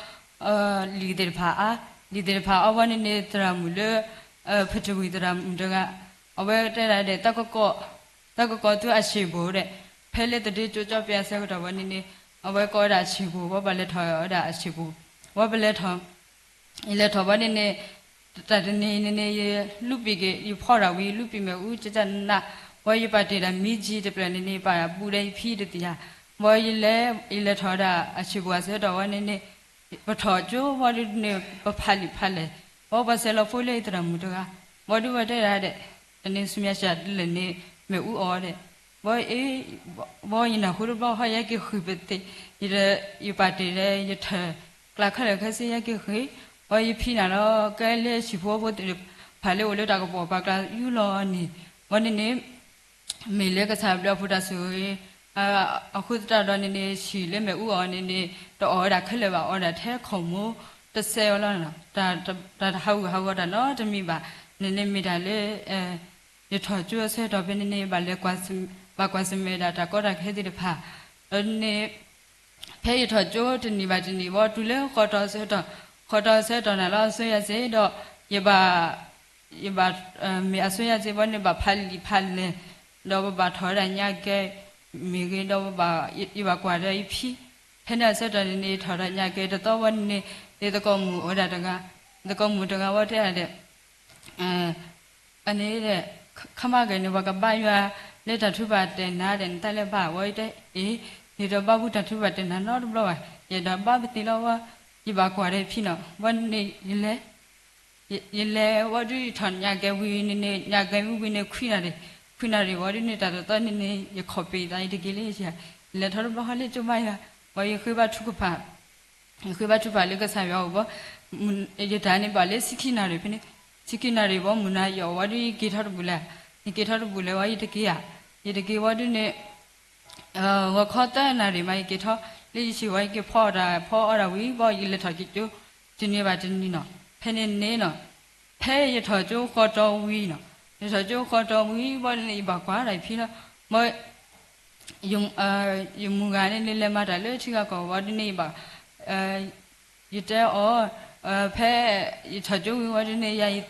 လံာ်သ့ၣ်တဖၣ်အါ, လံာ်သ့ၣ်တဖၣ်အါဝံၤန့ၣ်န့ၣ် သရၣ်မုၣ်လၢ ဖထဝံၤသရၣ်မုၣ်တဂၤ အဝဲတဲဒၣ်ဒဲး တၢ်ကကိး တၢ်ကကိးသုအဆံးဘိဒဲး, ဖဲလၢသဒ့ကၠိကၠီပျဲအဆၢကတီၢ်ဝံၤန့ၣ်န့ၣ် အဝဲကိးဝဲဒၣ်အဆံးဘိဝံၤ ပလဲၤထီၣ်ဝဲဒၣ်အဆံးဘိ, ဝံၤပလဲၤထီၣ် ယလဲၤထီၣ်ဝံၤန့ၣ်န့ၣ် တၢ်တနံၤန့ၣ်န့ၣ် ယလူပံာ်က့ၤ ယဖီတၢ်ဝံၤ လူပံာ်မ့ၣ်အူကကနး, ဝံၤယပာ်တ့ၢ်ဒၣ်မံကၠံတဖျၢၣ်န့ၣ်န့ၣ် ယပာ်ဘူးဒီးယဖံတသ့ၣ်ညါ, ဝံၤယလဲၤ ယလဲၤထီၣ်ဝဲဒၣ်အဆံးဘိအဆၢကတီၢ်ဝံၤန့ၣ်န့ၣ် ပထီၣ်ကၠိဝံၤဒ်န့ၣ် ပဖးလံာ်ဖးလဲၢ်, ဝံၤပှၤဆဲးလီၤဖိလၢယသရၣ်မုၣ်တဂၤ, ဝံၤဒ်ဝဲတဲဒၣ်ဒဲး တနံၤဆူမဲာ်ဆှးဒ်လဲၣ်န့ၣ် မ့ၣ်အူအီၣ်ဒဲး, ဝံၤ ဝံၤယနၢ်ဟူတဘျီဃီ ယဟဲက့ၤဃုာ်ပသ့ၣ်, ယတ ယပာ်တ့ၢ်ဒီး ယထၢၣ်ကျါခဲလၢာ်ခဲဆ့ ယဟဲက့ၤဃုာ်, ဝံၤယဖံနၤလီၤ ကဲလၢဟံၣ်ဖိဃီဖိသ့ၣ်တဖၣ်လၢအိၣ်လၢတၢ်ကပီၤပှၤကျါယူၢ်လီၤန့ၣ်, ဝံၤန့ၣ်န့ၣ် မ့ၢ်လၢကစၢ်ဘျုးအပူၤတၢ်ဆိၣ်ဂ့ၤ အဃိသတးဒီးန့ၣ်န့ၣ် ဟံၣ်လၢမ့ၣ်အူအီၣ်န့ၣ်န့ၣ် တအီၣ်ဝဲဒၣ်ခဲလၢာ်ဘၣ် အီၣ်ဝဲဒၣ်ထဲခီၣ်မိတစဲးဝဲလီၤ, တၢ်တဟးဂူာ်ဟးဂီၤတၢ်နီတမံၤဘၣ်, န့ၣ်န့ၣ်မ့ၢ်တၢ်လၢ ယထီၣ်ကၠိအဆၢကတီၢ်ဖဲန့ၣ်န့ၣ် ဘၣ်လဲၤကွၢ်ဆၢၣ်မဲာ်ဒၣ်တၢ်ကီတၢ်ခဲသ့ၣ်တဖၣ်, ဒီးန့ၣ် ဖဲယထီၣ်ကၠိတနံၤဘၣ်တနံၤဝံၤတုၤလၢဃီတီၤဆၢကတီၢ်, ဃီတီၤဆၢကတီၢ်န့ၣ်လီၤ အစိယၤစ့ဒီး ယဘၣ် ယဘၣ် မ့ၢ်အစိယၤစ့ဝံၤန့ၣ် ဘၣ်ဖးလံာ်ဖးလဲၢ်, ဒီးပဘၣ်ထီၣ်ဝဲဒၣ်ညါကဲမ့ၢ်ဂ့ၤ ဒီးပဘၣ် ယဘၣ်ကွၢ်ဒီးယဖံ, ဖဲန့ၣ်အဆၢကတီၢ်န့ၣ်န့ၣ် ထီၣ်ဒီးညါကဲတသီဝံၤန့ၣ်န့ၣ် ယသကိးမုၣ်အိၣ်ဝဲဒၣ်တဂၤ, သကိးမုၣ်တဂၤဝံၤတဲဒၣ်ဒဲး အန့ၣ်ဒီး ခမါဂ့ၤန့ၣ် ပှၤကဘါယွၤလၢတၢ်ထုကဖၣ်တဲာ်နၤဒီး နတၢ်လဲၤဘါဝံၤတဲအ့ၣ်, ယတဘါဘူးတၢ်ထုကဖၣ်တဲာ်နၤနီတဘျီဘၣ်, ယဒီးဘါပသံလီၤဝံၤ, ယဘၣ်ကွၢ်ဒီးယဖံနီၤ, ဝံၤန့ၣ် ယလဲၤ ယလဲၤဝံၤဒုး ယထီၣ်ညါကဲဝံၤန့ၣ်န့ၣ် ညါကဲဝံၤဝံၤန့ၣ် ခွံနၣ်ရံၣ်, ခွံနၣ်ရံၣ်ဝံၤဒုးန့ၣ် တၢ်တသီန့ၣ်န့ၣ် ယခီၣ်ပ့ၤသး ယတက့ၤလၢယဆံး, ယလဲၤထီၣ်တဘျီဃီလၢကၠိဘါယွၤ, ဝံၤယဃ့ဘါထုကဖၣ် ယဃ့ဘါထုကဖၣ်လၢကစၢ်ယွၤအအိၣ်ဘၣ်, ယတၢ်န့ၣ်ဘၣ်လၢဆံခံနၣ်ရံၣ်ဖဲန့ၣ်, ဆံခံနၣ်ရံၣ်ဘၣ် မုၢ်နၤယအီၣ်ဝံၤဒုး ယက့ၤထီၣ်တဘူၣ်လဲၣ်, ယက့ၤထီၣ်တဘူၣ်လဲၣ်ဝံၤ ယတက့ၤဧါ, ယတက့ၤဝံၤဒုးန့ၣ် ဂီၤခီသၢနၣ်ရံၣ်မး ယက့ၤထီၣ်လၢယဆံးဝံၤ ယက့ၤဖီအီၣ်တၢ်ဖီအီၣ်တၢ်ဝံၤဘၣ် ယလဲၤထီၣ်က့ၤကၠိ တနံၤဘၣ်တနံၤနီၤ, ဖဲန့ၣ်န့ၣ်နီၤ, ဖဲယထီၣ်ကၠိဃီတီၤဝံၤနီၤ, ယထီၣ်ကၠိဃီတီၤဝံၤဘၣ်န့ၣ် ယဘၣ်ကွၢ်ဒၣ်ယဖံလီၤ, ဘၣ် ယမုၢ်ဂၤန့ၣ်န့ၣ် လဲၤမၤတၢ်လၢထံဂၤကီၢ်ဂၤဝံၤဒုးန့ၣ် ယဘၣ် ယတဲအီၤ, ဖဲယထီၣ်ကၠိဝံၤဝံၤဒုးန့ၣ် ယၤ အီၣ်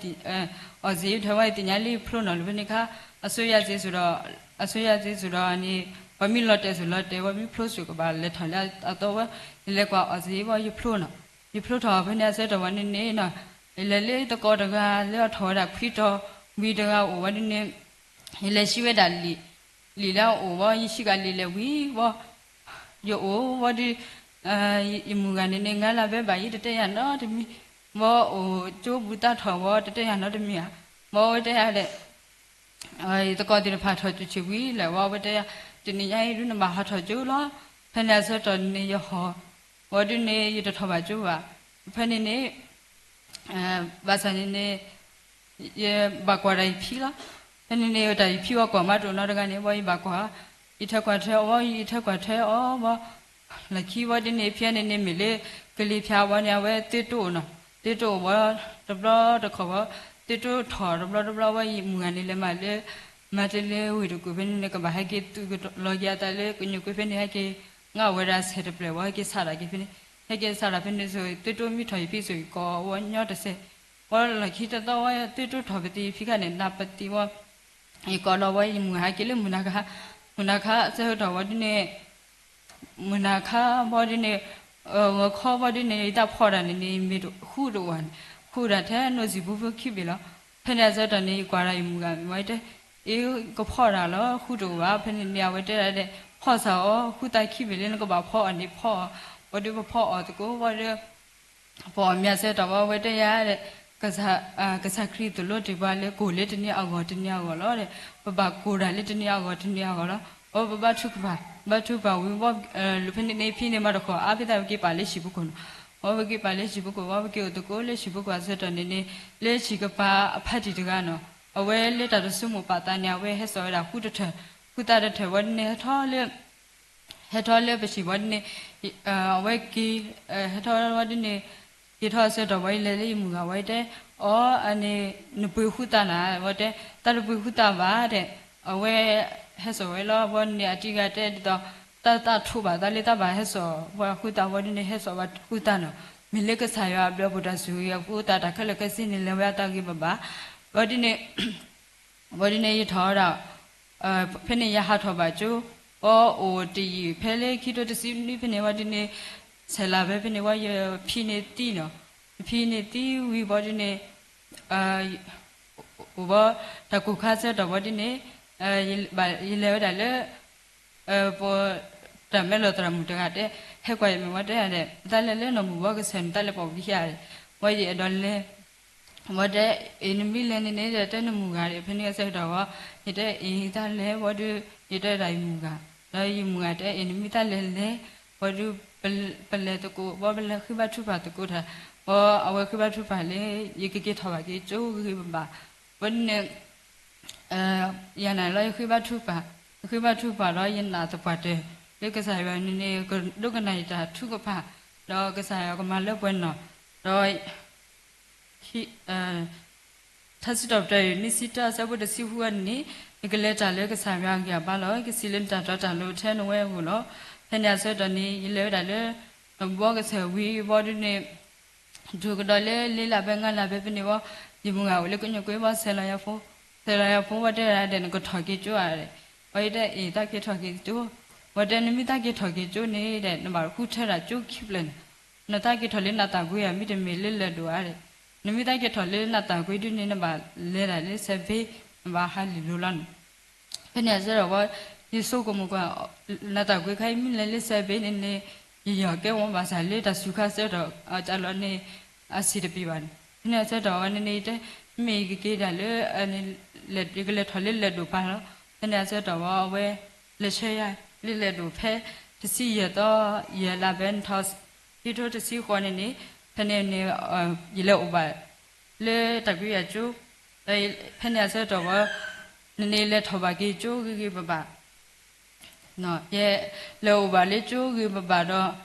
စ့ၣ် ယထီၣ်ဝဲ ယသ့ၣ်ညါလၢယဖျိနီၤ လၢဖဲန့ၣ်ခါ အစိယၤစ့းစိၤဒီး အစိယၤစ့းစိၤဒီးန့ၣ် ပှၤမ့ၢ်လီၤတဲာ်စိၤလီၤတဲာ် ပှၤမ့ၢ်ဖျိစိၤကဘၣ်လဲၤထီၣ်လၢအသီဝဲ, ယလဲၤကွၢ်အီၣ်စ့ၣ်ဘၣ် ယဖျိနီၤ, ယဖျိထီၣ်ဖဲန့ၣ်အဆၢကတီၢ်ဝံၤန့ၣ်န့ၣ်နီၤ, ယလဲၤလၢယသကိးတဂၤလၢအထီၣ်ဝဲဒၣ်ခွံတီၤ ဝံၤတဂၤအိၣ်ဝံၤဒုးန့ၣ် ယလဲၤဆံးဝဲဒၣ်လံာ် လံာ်လၢအအိၣ်ဝံၤ ယဆံးကၤလံာ်လဲၤဝံၤဝံၤ ယအိၣ်ဝံၤဒုး ယမုၢ်ဂၤန့ၣ်န့ၣ် ငါလၢဘဲဘၣ်အံၤ တတဲယၤနီတမံၤ, ဘၣ်အိၣ်ကၠိဘူးသးထီၣ်ဝံၤ တတဲယၤနီတမံၤဧါ, ဘၣ်ဝဲတဲယၤဒီး ယသကိးသ့ၣ်တဖၣ်ထီၣ်ကၠိဆံးဝံၤလဲၣ်ဝံၤ ဝဲတဲယၤ တနံၤညါအံၤဒုး နဘၣ်ဟးထီၣ်ကၠိလီၤ, ဖဲန့ၣ်အဆၢကတီၢ်န့ၣ် ယဟီၣ် ဝံၤဒုးန့ၣ် ယတထီၣ်ဘၣ်ကၠိဘၣ်, ဖဲန့ၣ်န့ၣ် ဘၣ်ဆၣ်န့ၣ်န့ၣ် ယဘၣ်ကွၢ်ဒီးယဖံလီၤ, ဖဲန့ၣ်န့ၣ် တၢ်ယဖံဝဲကွၢ်မးတအိၣ်နီတဂၤန့ၣ် ဘၣ်ယဘၣ်ကွၢ်, ယထဲကွၢ်ထဲအီၤ ယထဲကွၢ်ထဲအီၤဘၣ်, လၢခံဝံၤဒုးန့ၣ် ဖဲန့ၣ်န့ၣ် မ့ၢ်လၢကလံၤဖၠါဝံၤန့ၣ် အဝဲသ့ၣ်တိၢ်အိၣ်နီၤ, သ့ၣ်တိၢ်အိၣ်ဝံၤ တဘျီတခီၣ်ဝံၤ သ့ၣ်တိၢ်ထီၣ်တဘျီတဘျီဝံၤ ယမုၢ်ဂၤန့ၣ်လဲၤမးလၢ မၤတလၢဝ့ၢ်တကူၣ်ဖဲန့ၣ်န့ၣ် ကဘၣ်ဟဲက့ၤသုးကလီၤက့ၤအသးလၢကညိၣ်ကွ့ဖဲန့ၣ် ဟဲက့ၤ ငါအိၣ်ဝဲဒၣ်ဆဲးတပျဲၢ်ဝံၤ ဟဲက့ၤဆးဒၣ်က့ၤဖဲန့ၣ်, ဟဲက့ၤဆးဒၣ်ဖဲန့ၣ်ဆိၣ်ဂ့ၤ သ့ၣ်တိၢ်မ့ၢ်ထီၣ်ယဖံဆိၣ်ဂ့ၤ ယကိးဝံၤညီတစဲး, ဝံၤလီၢ်ခံတသီဝံၤ သ့ၣ်တိၢ်ထီၣ်ပသံးယဖံခါန့ၣ် နးပသံးဝံၤ ယကိးလီၤဝံၤ ယမုၢ်ဟဲက့ၤလၢမုၢ်နၤခါ, မုၢ်နၤခါအဆၢကတီၢ်ဝံၤဒုးန့ၣ် မုၢ်နၤခါဘၣ်ဒုးန့ၣ် ဂီၤခီဘၣ်ဒုးန့ၣ် ယတၢ်ဖီၣ်တၢ်န့ၣ်န့ၣ် မ့ၢ်ဃူတအိၣ်ဧါန့ၣ် ဃူဒၣ်ထဲနိၣ်စံာ်ပူၤဖုခံဘ့ၣ်လီၤ. ဖဲန့ၣ်အဆၢကတီၢ်န့ၣ် ယကွၢ်ဒၣ်ယမုၢ်ဂၤ ဝဲတဲ, အ့ ကဖီၣ်တၢ်လီၤ ဃုတအိၣ်ဘၣ်. ဖဲန့ၣ်န့ၣ် အဝဲတဲဒၣ်ဒဲး ဖီၣ်စၢ်အီၤ ဃုသးခံဘ့ၣ်လၢနကဘၣ်ဖီအီၤန့ၣ် ဖီအီၤ, ဝံၤဒီးပဖီအီၤသကိးဝံၤဒီး ပအီၣ်မ့ၤအဆၢကတီၢ်ဝံၤ အဝဲတဲယၤဒဲး, ကစၢ်ခရံာ်သိၣ်လိတ့ၢ်ပှၤလၢ ကိၢ်လၢတနံၤအဂီၢ်တနံၤအဂီၢ်လီၤဒီး ပဘၣ်ကိၢ်တၢ်လၢတနံၤအဂီၢ်တနံၤအဂီၢ်လီၤ. အဝဲပဘါထုကဖၣ်, ဘါထုကဖၣ်ဝံၤဝံၤ လူၤဖဲန့ၣ်န့ၣ် ဖဲန့ၣ်မးတခီ အါဖဲသးပက့ၤပာ်လၢဟံၣ်ပူၤခိၣ်နီၤ. အဝဲပက့ၤပာ်လၢဟံၣ်ပူၤခိၣ်ဝံၤ ပက့ၤအိၣ်သကိးလၢဟံၣ်ပူၤခိၣ်အဆၢကတီၢ်န့ၣ်န့ၣ် လၢဟံၣ်ကပၤအဖါတံၢ်တဂၤနီၤ, အဝဲလၢတၢ်တဆိကမိၣ်ပာ်သးန့ၣ် အဝဲဟဲစိာ်ဝဲဒၣ်ဃုတထၢၣ်, ဃုသးတထၢၣ်ဝံၤန့ၣ် ဟဲထီၣ်လၢ ဟဲထီၣ်လၢပဟံၣ်ဝံၤဒ်န့ၣ်, အဝဲက့ၤ, ဟဲထီၣ်ဝံၤဒ်န့ၣ်, က့ၤထီၣ်အဆၢကတီၢ်ဝံၤ ယလဲၤလၢယမုၢ်ဂၤဝံၤတဲ, အီ အန့ၣ် နပှ့ၤဃုသးနၤ ဝံၤတဲ, တၢ်တပှ့ၤဃုသးဘၣ်တဲ, အဝဲဟဲစိာ်ဝဲလီၤ. ဝံၤန့ၣ် အတံၤဂၤတဲဒ်သိး တၢ်သးထိးဘၣ်သးလၢတၢ်ဘၣ်ဟဲစိာ်ပှၤဃုသးဝံၤဒ်န့ၣ် ဟဲစိာ်ဘၣ်ဃုသးနီၤ, မ့ၢ်လၢကစၢ်ယွၤအဘျုးအဖှိၣ်တၢ်ဆိၣ်ဂ့ၤအဃိ တၢ်ခဲလၢာ်ခဲဆ့န့ၣ် လဲၤဝဲအတၢ်ဂ့ၤဘၣ်ဘၣ်, ဝံၤဒ်န့ၣ် ဝံၤဒ်န့ၣ် ယထီၣ်ဝဲဒၣ်, ဖဲန့ၣ်ယဟးထီၣ်ဘၣ်ကၠိ, အီအိၣ်တယံာ် ဖဲလၢခံထိတဆံနွံဖဲန့ၣ်ဝံၤဒ်န့ၣ်, ဆဲးလၤဖဲဖဲန့ၣ်ဝံၤ ယဖံန့ၣ်သံနီၤ, ယဖံန့ၣ်သံဝံၤဝံၤဒ်န့ၣ်, အိၣ်ဘၣ်တၢ်ကိၢ်ခါဆၢကတီၢ်ဝံၤဒ်န့ၣ်, ယလဲၤဝဲဒၣ်လၢ ပတၢ်မဲလီၤသရၣ်မုၣ်တဂၤတဲ, ဟဲကွၢ်ယမ့ၢ်ဝံၤတဲဒၣ်, တၢ်လဲၤလၢနီၢ်မုၣ်ဘီကဆဲးန့ၣ် တၢ်လဲၤပိာ်ပခံဧါ, ဝံၤယအဲၣ်ဒိးလဲၤ ဝံၤတဲ, အ့ နမ့ၢ်လဲၤန့ၣ်န့ၣ်ဒီး တဲနမုၢ်ဂၤဒီး ဖဲန့ၣ်အဆၢကတီၢ်ဝံၤ, ယတဲအ့ တၢ်လဲၤဝံၤဒီး ယတဲဒၣ်ယမုၢ်ဂၤ, ဒီးယမုၢ်ဂၤတဲ အ့ နမ့ၢ်တၢ်လဲၤလဲၤ, ဝံၤဒီး ပလဲၤသကိး ဝံၤပလဲၤဃ့ဘါထုကဖၣ်သကိးတၢ်, ဝံၤအဝဲဃ့ဘါထုကဖၣ်လၢ ယကက့ၤထီၣ်ဘၣ်က့ၤကၠိဂ့ၤဂ့ၤဘၣ်ဘၣ်, ဝံၤန့ၣ် ယၤန့ၣ်လီၤ ယဃ့ဘါထုကဖၣ်, ယဃ့ဘါထုကဖၣ်ဒီး ယနာ်သပှၢ်တၢၢ် လၢကစၢ်ယွၤန့ၣ်န့ၣ် ကဒိကနၣ်ယတၢ်ထုကဖၣ်, ဒီးကစၢ်ယွၤကမၤလၢပှဲၤနီၢ်, ဒီး ထါစံးထီၣ်ပတြၢၤ နွံဆံတၢ အဆၢဖိတဆံဃုန့ၣ်န့ၣ်, ယကလဲၤတၢ်လၢကစၢ်ယွၤအဂံၢ်အဘါလီၤ. ယကစံးလၢနတၢ်တီတၢ်လိၤထဲနဝဲအဂီၢ်လီၤ. ဖဲန့ၣ်အဆၢကတီၢ်န့ၣ် ယလဲၤဝဲဒၣ်လၢ နီၢ်မုၣ်ဘီကဆဲးဝံၤဝံၤဒ်န့ၣ် တုၤကဒီးလၢ လၢလၢ်ဘဲငါးလၢ်ဘဲဖဲန့ၣ်ဝံၤ, ယမုၢ်ဂၤအိၣ်လၢကညူၣ်ကွ့ဘီ ဆဲးလီၤယၤဖိ, ဆဲးလီၤယၤဖိဝံၤတဲဒၣ်ဒီး နကထီၣ်က့ၤကၠိဧါဒီး, ဝံၤယတဲအ့ သးက့ၤထီၣ်က့ၤကၠိ, ဝံၤတဲ နမ့ၢ်သးက့ၤထီၣ်က့ၤကၠိန့ၣ်ဒီး နဘၣ်ဃုထၢဒၣ်ကၠိခံဖျၢၣ်န့ၣ်, နသးက့ၤထီၣ်လၢနးသးကွံဧါ မ့တမ့ၢ်လၢလၢၢ်ဒိၣ်ဧါဒီး, နမ့ၢ်သးက့ၤထီၣ်လၢနးသးကွံဒ်န့ၣ် နဘၣ်လဲၤဒၣ်လၢစဲးဘ့, နဘၣ်ဟးလံာ်လိၤလီၤန့ၣ် ဖဲန့ၣ်အဆၢကတီၢ်ဝံၤ ယဆိကမိၣ်ကွၢ်, နးသးကွံခါအံၤ မ့ၢ်လဲၤလၢစဲးဘ့န့ၣ်န့ၣ် ယယီၤကဲဝဲဘၣ်ဆၣ်လၢတၢ်စူၤခါဆၢကတီၢ် ကၢ်လီၤန့ၣ် အဆံးတပံၤဘၣ်န့ၣ်, ဖဲန့ၣ်အဆၢကတီၢ်ဝံၤန့ၣ်န့ၣ် ယတဲ မ့ၢ်ယကက့ၤဒၣ်လၢ ယကလဲၤထီၣ်လၢလၢၢ်ဒိၣ်ပၤလီၤ. ဖဲန့ၣ်အဆၢကတီၢ်ဝံၤ အဝဲ လဲၤဆှၢယၤ လၢလၢၢ်ဒိၣ်ဖဲ တဆံယဲၢ်သီ ယဲၢ်လါဘဲ နထီၣ် ခံထိတဆံဃိးန့ၣ်န့ၣ်, ဖဲန့ၣ်န့ၣ် ယလဲၤအိၣ်ဘၣ် လၢတၢ်ကွံအကၠိ, ဒီးဖဲန့ၣ်အဆၢကတီၢ်ဝံၤ န့ၣ်န့ၣ် လဲၤထီၣ်ဘၣ်က့ၤကၠိဂ့ၤဂ့ၤဘၣ်ဘၣ် ယလဲၤအိၣ်ဘၣ်လၢကၠိဂ့ၤဘၣ်ဘၣ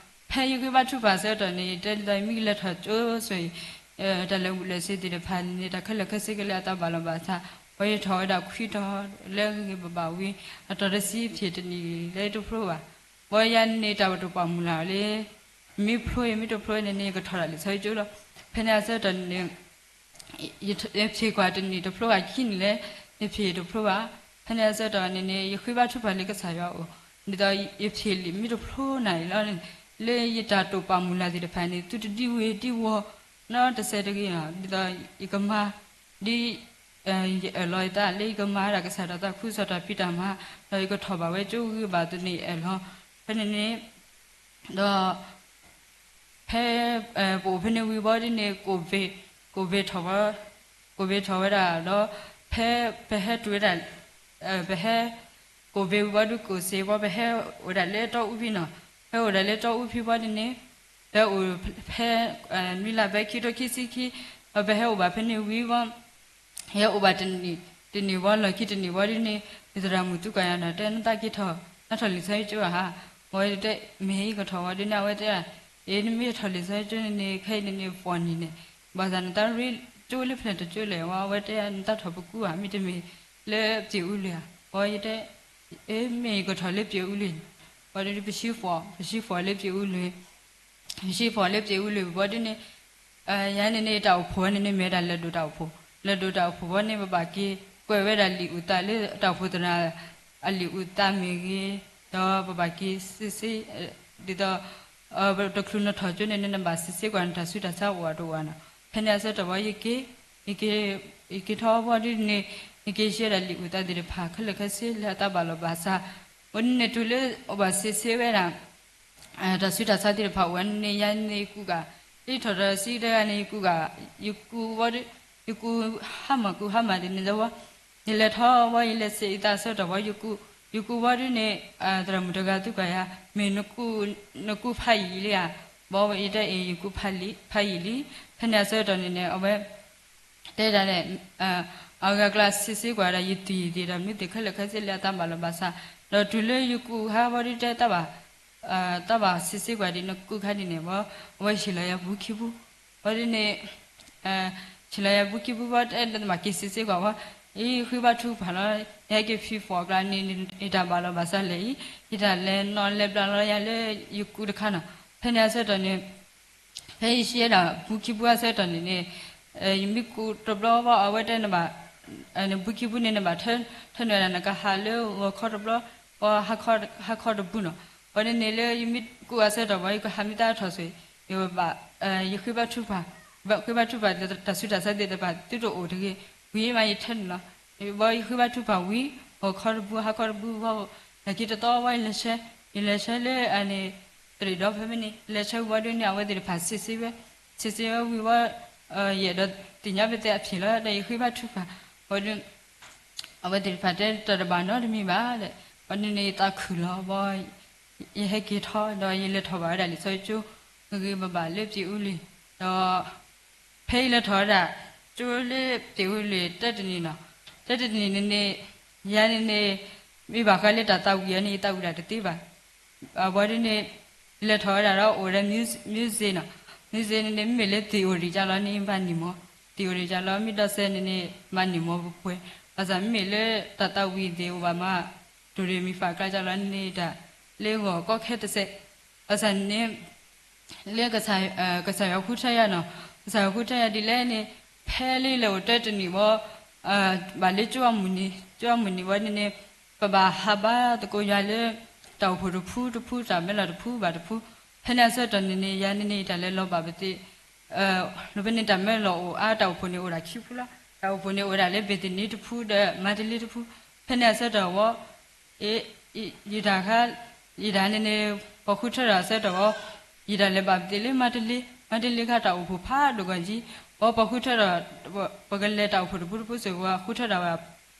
်ဒီး ဖဲယဃ့ဘါထုကဖၣ်ဆၢကတီၢ်န့ၣ် ယတဲဒ်သိး ယမ့ၢ်ကလဲၤထီၣ်ကၠိဆိအံၤ တၢ်လၢာ်ဘူၣ်လၢာ်စ့သ့ၣ်တဖၣ်န့ၣ် တၢ်ခဲလၢာ်ခဲဆ့ကလဲၤအသးဘၣ်လီၤဘၣ်ဆၣ်, ဝံၤယထီၣ်ဝဲဒၣ်ခွံတီၤလၢဂ့ၤဂ့ၤဘၣ်ဘၣ်ဝံၤ အတီၤတဆံဖျၢၣ်တနံၣ်လၢတဖျိဘၣ်, ဝံၤယၤန့ၣ် တၢ်ပတိာ်ပာ်မုၢ်လၢ်လၢ မ့ၢ်ဖျိအံၤ မ့ၢ်တဖျိန့ၣ်န့ၣ် ယကထီၣ်ဒၣ်လံာ်စီဆှံကၠိလီၤ. ဖဲန့ၣ်အဆၢကတီၢ်န့ၣ် ယဖျ့ၣ်ကွၢ်တနံၣ်တဖျိဘၣ် ခံနံၣ်လၢ ယဖျ့ၣ်တဖျိဘၣ်. ဖဲန့ၣ်အဆၢကတီၢ်န့ၣ်န့ၣ် ယဃ့ဘါထုကဖၣ်လၢကစၢ်ယွၤအအိၣ်, ဒ်သိးယဖျ့ၣ်လံာ်မ့ၢ်တဖျိနၤအံၤလီၤန့ၣ်, လၢယတၢ်တိာ်ပာ်မုၢ်လၢ်သ့ၣ်တဖၣ်န့ၣ် သုတဒံဝ့ၤဒံဝီၤ နီတစဲးတဂ့ၤနီၤ, ဒ်သိးယကမၤ ဒ် ယအၢၣ်လီၤယသးလၢယကမၤဒၣ်ကစၢ်ယွၤတၢ်သးခုကစီၣ်တၢ်ဖံးတၢ်မၤ, ဒီးယကထီၣ်ဘၣ်ဝဲကၠိဂ့ၤဘၣ်သန့ၤအၢၣ်လီၤ. ဖဲန့ၣ်န့ၣ် ဒီး ဖဲ ပအိၣ်ဖဲန့ၣ်ဝံၤဘီဒ်န့ၣ် ကိၣ်ဘ့ၣ်ထီၣ်ဝဲ, ကိၣ်ဘ့ၣ်ထီၣ်ဝဲဒၣ်ဒီး ဖဲ ပဟဲတုၤဝဲဒၣ် ပဟဲ ကိၣ်ဘ့ၣ်ဝံၤဘီဒုးကိၣ်စ့ဘီ ပဟဲအိၣ်ဒၣ်လၢတီအူဖံနီၤ, ပဟဲအိၣ်ဒၣ်လၢတီအူဖံဘီဒ်န့ၣ် ပအိၣ်ဖဲ နွံလါဖဲခံထိခံဆံခံ ဒီးပဟဲအိၣ်ဘၣ်ဖဲန့ၣ်ဝံၤဘီ ဟဲအိၣ်ဘၣ်တနံၣ်တနံၣ်ဝံၤ လီၢ်ခံတနံၣ်ဝံၤဒ်န့ၣ် ယသရၣ်မုၣ်သံကွၢ်ယၤနီၤ တဲ နသးက့ၤထီၣ် နထီၣ်လံာ်စီဆှံကၠိဧါဟါ, ဝံၤတဲ မ့ၢ်ယကထီၣ်ဝံၤဒ်န့ၣ် အဝဲတဲ အ့ နမ့ၢ်ထီၣ်လံာ်စီဆှံကၠိန့ၣ်န့ၣ် ခဲအံၤန့ၣ်န့ၣ် ပှဲၤနံၣ်န့ၣ် ဘၣ်ဆၣ်နတၢ်ရ့ကၠိလၢဖျၢၣ်တကၠိလဲၣ် ဝံၤအဝဲတဲ နတၢ်ထီၣ်ပကူဧါ မ့တမ့ၢ်လၢပျ့ၤအူလွံၢ်ဧါ, ဝံၤယတဲ အ့ မ့ၢ်ယကထီၣ်လၢပျ့ၤအူလွံၢ်န့ၣ် ဝံၤဒီးပဆံဖီၣ် ပဆံဖီၣ်လၢပျ့ၤအူလွံၢ် ပဆံဖီၣ်လၢပျ့ၤအူလွံၢ်ဘီဒ်န့ၣ် ယၤန့ၣ်န့ၣ် တၢ်အိၣ်ဖှိၣ်ဝဲန့ၣ်န့ၣ် မ့ၢ်ဝဲဒၣ်လၢၢ်ဒိၣ်တၢ်အိၣ်ဖှိၣ်, လၢၢ်ဒိၣ်တၢ်အိၣ်ဖှိၣ်ဘီန့ၣ် ပဘၣ်က့ၤကွဲးဝဲဒၣ်လံာ်အုၣ်သးလၢတၢ်အိၣ်ဖှိၣ်သရၣ် အလံာ်အုၣ်သးမ့ၢ်ဂ့ၤ, ဒီးပဘၣ်က့ၤစ့စ့, ဒ်သိး တချုးနထီၣ်ကၠိန့ၣ်န့ၣ် နဘၣ်စ့စ့ကွၢ်နတၢ်ဆူးတၢ်ဆါအိၣ်ဧါတအိၣ်ဧါနီၤ, ဖဲန့ၣ်အဆၢကတီၢ်ဝံၤယက့ၤ ယက့ၤထီၣ်ဝံၤဒ်န့ၣ် ယက့ၤရှဲဒၣ်လံာ်အိၣ်သးသ့ၣ်တဖၣ် ခဲလၢာ်ခဲဆ့လၢအတၢ်ဘၣ်လီၤဘၣ်စး, ဝံၤဒ်န့ၣ် တုၤလၢအဘၣ်စံးဆ့ဝဲဒၣ် တၢ်ဆူးတၢ်ဆါသ့ၣ်တဖၣ်အိၣ်ဝဲန့ၣ် ယၤန့ၣ်ယကူးဂၤ, လၢယထီၣ်ဒီးစံးတဂၤန့ၣ် ယကူးဂၤ, ယကူးဝံၤဒီး ယကူးဟါမၢ်ကူးဟါမၢ်ဒ်န့ၣ်လီၤဝဲ, ယလဲၤထီၣ်ဝံၤ ယလဲၤစံးယသးအဆၢကတီၢ်ဝံၤ ယကူး, ယကူးဝံၤဒ်န့ၣ် သရၣ်မုၣ်တဂၤသူကၤယၤ မ့ၢ်နကူးဖးယံာ်လံဧါ, ဘၣ်ဝဲယတဲအ့ၣ် ယကူးဖးယံာ်လံ, ဖဲန့ၣ်အဆၢကတီၢ်န့ၣ်န့ၣ် အဝဲ တဲဒၣ်န့ၣ် အဂၤကျါစံးဆ့ကွၢ်ဒၣ် ယသံၣ်သ့ၣ်ဒီးမ့ၢ်သ့ၣ်ခဲလၢာ်ခဲဆ့လၢအတၢ်ဘၣ်လီၤဘၣ်စး, ဒီးတုၤလၢယကူးဟါဝံၤဒ်တဲတၢ်ဘၣ် တၢ်ဘၣ်စံးဆ့ကွၢ်ဒ်နကူးခါဒ်န့ၣ်ဝံၤ အဝဲဟ့ၣ်လီၤယၤဘူးခံဘူး, ဝံၤဒ်န့ၣ် ဟ့ၣ်လီၤယၤဘူးခံဘူးဝံၤ တဲတၢ်ဘၣ်က့ၤစံးဆ့ကွၢ်ဝံၤ အံၤဃ့ဘါထုကဖၣ်လီၤ, ယဟဲက့ၤဖံးဖီၣ်အကျါန့ၣ် ယတၢ်ဘၣ်လီၤဘၣ်စးလၢာ်အံၤ ယတၢ်လဲၤနီၣ်လဲၤဘျးလီၤယၤလၢယကူးတခါနီၤ, ဖဲန့ၣ်အဆၢကတီၢ်န့ၣ် ဖဲယရှဲဒၣ်ဘူးခံဘူးအဆၢကတီၢ်န့ၣ်န့ၣ် ယမ့ၢ်ကူးတဘျီဘၣ် အဝဲတဲနဘၣ် ဘူးခံဘူးန့ၣ် နဘၣ်ထၢနုာ်ဒၣ်နကဟးလၢဂီၤခီတဘျီ ဟါခီတဘူးနီၤ, ဝံၤဒ်န့ၣ်လၢယမ့ၢ်ကူးအဆၢကတီၢ်ဝံၤ ယကဟးမ့ၢ်တၢ်ထီၣ်ဆိၣ် ယဘၣ် ယဃ့ဘါထုကဖၣ်, ဃ့ဘါထုကဖၣ် တၢ်ဆူးတၢ်ဆါသ့ၣ်တဖၣ် သုတအိၣ်တဂ့ၤ, ဝံၤမးယထၢနုာ်လီၤ, ဝံၤယဃ့ဘါထုကဖၣ်ဝံၤ ဂီၤခီတဘူး ဟါခီတဘူးဝံၤ နာ်က့တသီဝံၤ ယလဲၤဆှၢ, ယလဲၤဆှၢလၢအန့ၣ် တရံးဒီဖဲမ့ၢ်န့ၣ် လဲၤဆှၢဝံၤဘၣ်ဒ်န့ၣ် အဝဲသ့ၣ်တဖၣ်စံးဆ့ဝဲ, စံးဆ့ဝဲဝံၤဝံၤ ယအဲၣ်ဒိးသ့ၣ်ညါပသဲအဖျၢၣ်လီၤ ဒီးယဃ့ဘါထုကဖၣ်, ဝံၤဒ် အဝဲသ့ၣ်တဖၣ်တဲတၢ်တဘၣ်နီတမံၤဘၣ်ဒီး ဝံၤဒ်န့ၣ် ယသးခုၣ်လီၤဘၣ်, ယဟဲက့ၤထီၣ် ဒီးယလဲၤထီၣ်ဘၣ်ဝဲဒၣ်လံာ်စီဆှံကၠိ ဂ့ၤဂ့ၤဘၣ်ဘၣ်လၢပသံးအူလံာ်, ဒီး ဖဲယလဲၤထီၣ်ဝဲဒၣ် ကၠိလၢပသံးအူလံာ် တၢတနံၤနီၤ, တၢတနံၤန့ၣ်န့ၣ် ယၤန့ၣ်န့ၣ် မ့ၢ်ဘၣ်ဃးလၢတၢ်သးဝံၣ်အီၤန့ၣ် ယသးဝံၣ်ဒၣ်တသ့ဘၣ်, ဘၣ်ဒ်န့ၣ် လဲၤထီၣ်ဝဲဒၣ်ဒီးအိၣ်ဒီး music နီၤ, music န့ၣ်န့ၣ် မ့မ့ၢ်လၢ theory ကၢ်လီၤန့ၣ် မၤနံၤမီၢ်, theory ကၢ်လီၤ မ့ၢ်ဒီးစဲန့ၣ်န့ၣ် မၤနံၤမီၢ်ပှဲၤပှဲၤ, ဘၣ်ဆၣ်မ့မ့ၢ်လၢတၢ်သးဝံၣ်သ့ၣ်အိၣ်ဘၣ်မး ဒိၣ်ရ့ၣ်မံၤဖးကျါကၢ်လီၤန့ၣ် တၢ်လၢဂီၤကီခဲတစဲး, ဘၣ်ဆၣ်န့ၣ် လၢ ကစၢ်ယွၤဃုထၢယၤနီၤ, ကစၢ်ယွၤဃုထၢယၤဒ်လဲၣ်န့ၣ် ဖဲလၢယလဲၤအိၣ်တၢတနံၤဘၣ် ဘၣ်လၢကၠိအမုၢ်နံၤ ကၠိအမုၢ်နံၤဝံၤန့ၣ်န့ၣ် ပဘၣ်ဟးဘါသကိးယၤလၢ တၢ်အိၣ်ဖှိၣ်တဖုတဖု တၢ်မၢလီၤတဖုဘၣ်တဖု, ဖဲန့ၣ်အဆၢကတီၢ်န့ၣ်န့ၣ် ယၤန့ၣ်န့ၣ် ယတၢ်လဲၤလီၤဘၣ်ပသ့ၣ် လီၤဖဲန့ၣ် တၢ်မၢလီၤအိၣ်အါ တၢ်အိၣ်ဖှိၣ်န့ၣ်အိၣ်ဒၣ်ခံဖုလီၤ, တၢ်အိၣ်ဖှိၣ်န့ၣ်အိၣ်ဒၣ်လၢ ဘ့ၤသနံတဖုဒီး မၤတလ့တဖု, ဖဲန့ၣ်အဆၢကတီၢ်ဝံၤ ယတၢ်ခါ ယတၢ်န့ၣ်န့ၣ် ပှၤဃုထၢထီၣ်အဆၢကတီၢ်ဝံၤ ယတၢ်လဲၤဘၣ်ပသ့ၣ်လၢ မၤတလ့, မၤတလ့ခါတၢ်အိၣ်ဖှိၣ်ဖးဒိၣ်ဂီၢ်ကံ, ပှၤပှၤဃုထၢထီၣ် ပကလဲၤတၢ်အိၣ်ဖှိၣ်တဖုတဖုစ့ၢ်ကီး ဃုထၢထီၣ်ဝဲ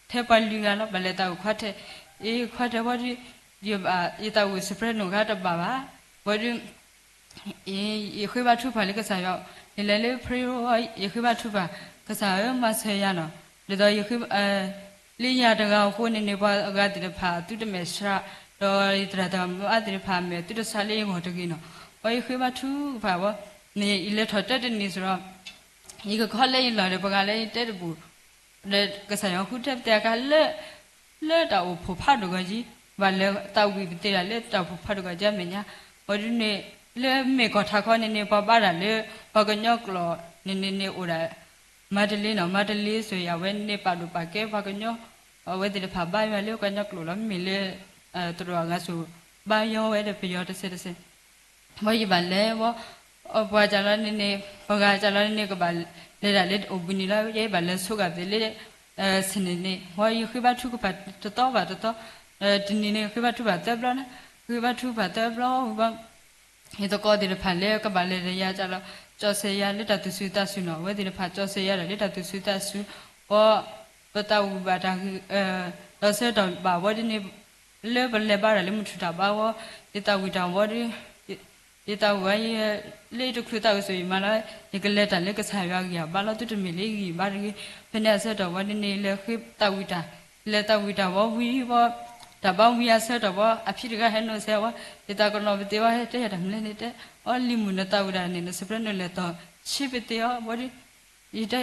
ထဲပှၤလွံၢ်ဂၤလီၤ ဘၣ်လဲၤတၢ်အိၣ်ခွါထဲး, အ့ခွါထဲးဝံၤဒီး ယသးဝံၣ် soprano ခါတဘၣ်ဘၣ်, ဝံၤဒီး ယဃ့ဘါထုကဖၣ်လၢကစၢ်ယွၤ, ယလဲၤလၢ prayer ဝံၤ ယဃ့ဘါထုကဖၣ် ကစၢ်ဧၢ မၤစၢၤယၤနီၤ, ဒ်သိးယဃ့ လၢယၤတဂၤအဃိန့ၣ်န့ၣ် ပှၤအဂၤသ့ၣ်တဖၣ်သုတမဲာ်ဆှး, ဒီးယသရၣ်သရၣ်မုၣ်အါသ့ၣ်တဖၣ်မဲာ်သုတဆှးလၢယဂီၢ်တဂ့ၤနီၤ, ဝံၤယဃ့ဘါထုကဖၣ်ဝံၤ န့ၣ် ယလဲၤထီၣ်တၢတနံၤစ့ၢ်ကီး ယကခီလၢယလီၢ်ဒီး ပှၤဂၤလၢယတဲတဘူၣ် ဒီးကစၢ်ယွၤဃုထၢပသ့ၣ်အခါလၢ လၢတၢ်အိၣ်ဖှိၣ်ဖးဒိၣ်ဂီၢ်ကံ, ဘၣ်လဲၤသးဝံၣ်ပသ့ၣ်ဒၣ်လၢတၢ်အိၣ်ဖှိၣ်ဖးဒိၣ်ဂီၢ်ကံအမဲာ်ညါ, ဝံၤဒ်န့ၣ် လၢမ့ၢ်ကီၢ်ထးခီန့ၣ်န့ၣ် ပှၤဘါတၢ်လၢ ပှၤကညီကျိာ်န့ၣ်န့ၣ်န့ၣ်အိၣ်ဒၣ် မၤတလ့နီၤ, မၤတလ့စ့ၢ်ကီး အဝဲန့ၣ်ပာ်ဒိၣ်ပာ်ကဲပှၤကညီ, အဝဲသ့ၣ်တဖၣ်ဘါယွၤလၢပှၤကညီကျိာ်လီၤ, မ့မ့ၢ်လၢ သရိာ်အဂၤစ့ၢ် ဘါယွၤဝဲဒီးပယီၤတစဲးတစဲး ဝံၤယဘၣ်လဲၤဝံၤ ပှၤကၢ်လီၤန့ၣ်န့ၣ် ပှၤဂၤကၢ်လီၤန့ၣ်န့ၣ် ကဘၣ်လဲၤဒၣ်လၢအိၣ်ဘှံးနံၤလီၤ, ယဘၣ်လဲၤဆိကမိၣ်သ့ၣ်လၢ စနေန့ၣ် ဝံၤယဃ့ဘါထုကဖၣ်တသီဘၣ်တသီ, တနံၤန့ၣ် ဃ့ဘါထုကဖၣ်သၢဘျီန့ၣ်, ဃ့ဘါထုကဖၣ်သၢဘျီဝံၤဘၣ် ယသကိးသ့ၣ်တဖၣ်လၢကဘၣ်လဲၤဒီးယၤကၢ်လီၤ ကၠီၣ်စဲးယၤလၢတၢ်သူၣ်ဆူၣ်သးဆူၣ်နီၤ, အဝဲသ့ၣ်တဖၣ်ကၠီၣ်စဲးယၤဒီးလၢတၢ်သူၣ်ဆူၣ်သးဆူၣ်, ဝံၤ ပသးဝံၣ်ဘၣ်တၢ်ဂ့ၢ် ဒီးဆၢကတီၢ်ဘၣ်ဝံၤဒ်န့ၣ် လၢပလဲၤဘါတၢ်လၢမုၢ်ထူၣ်တၢ်ဘါဝံၤ ယသးဝံၣ်တၢ်ဝံၤဒီး ယသးဝံၣ်ဝဲ လၢယတချုးသးဝံၣ်စ့ၢ်ယမၤလၢ ယကလဲၤတၢ်လၢကစၢ်ယွၤအဂံၢ်အဘါလီၤ, သုတမ့ၢ်လၢယဂံၢ်ဘါတဂ့ၤ, ဖဲန့ၣ်အဆၢကတီၢ်ဝံၤဒ်န့ၣ် လဲၤဃ့သးဝံၣ်တၢ်, လဲၤသးဝံၣ်တၢ်ဝံၤဝံၤဝံၤ တၢ်ဘါဝံၤအဆၢကတီၢ်ဝံၤ အဖံတဂၤဟဲနုာ်စဲးဝံၤ ယသးကနီၤပသ့ၣ်ဝံၤ ဟဲတဲယၤတၢ်မနုၤလဲၣ်န့ၣ်တဲ, အီ လံၤမုၢ်နသးဝံၣ်တၢ်န့ၣ် န soprano လဲၤတီၤဆံးပသ့ၣ်အီၤ ဝံၤဒီး ယတဲ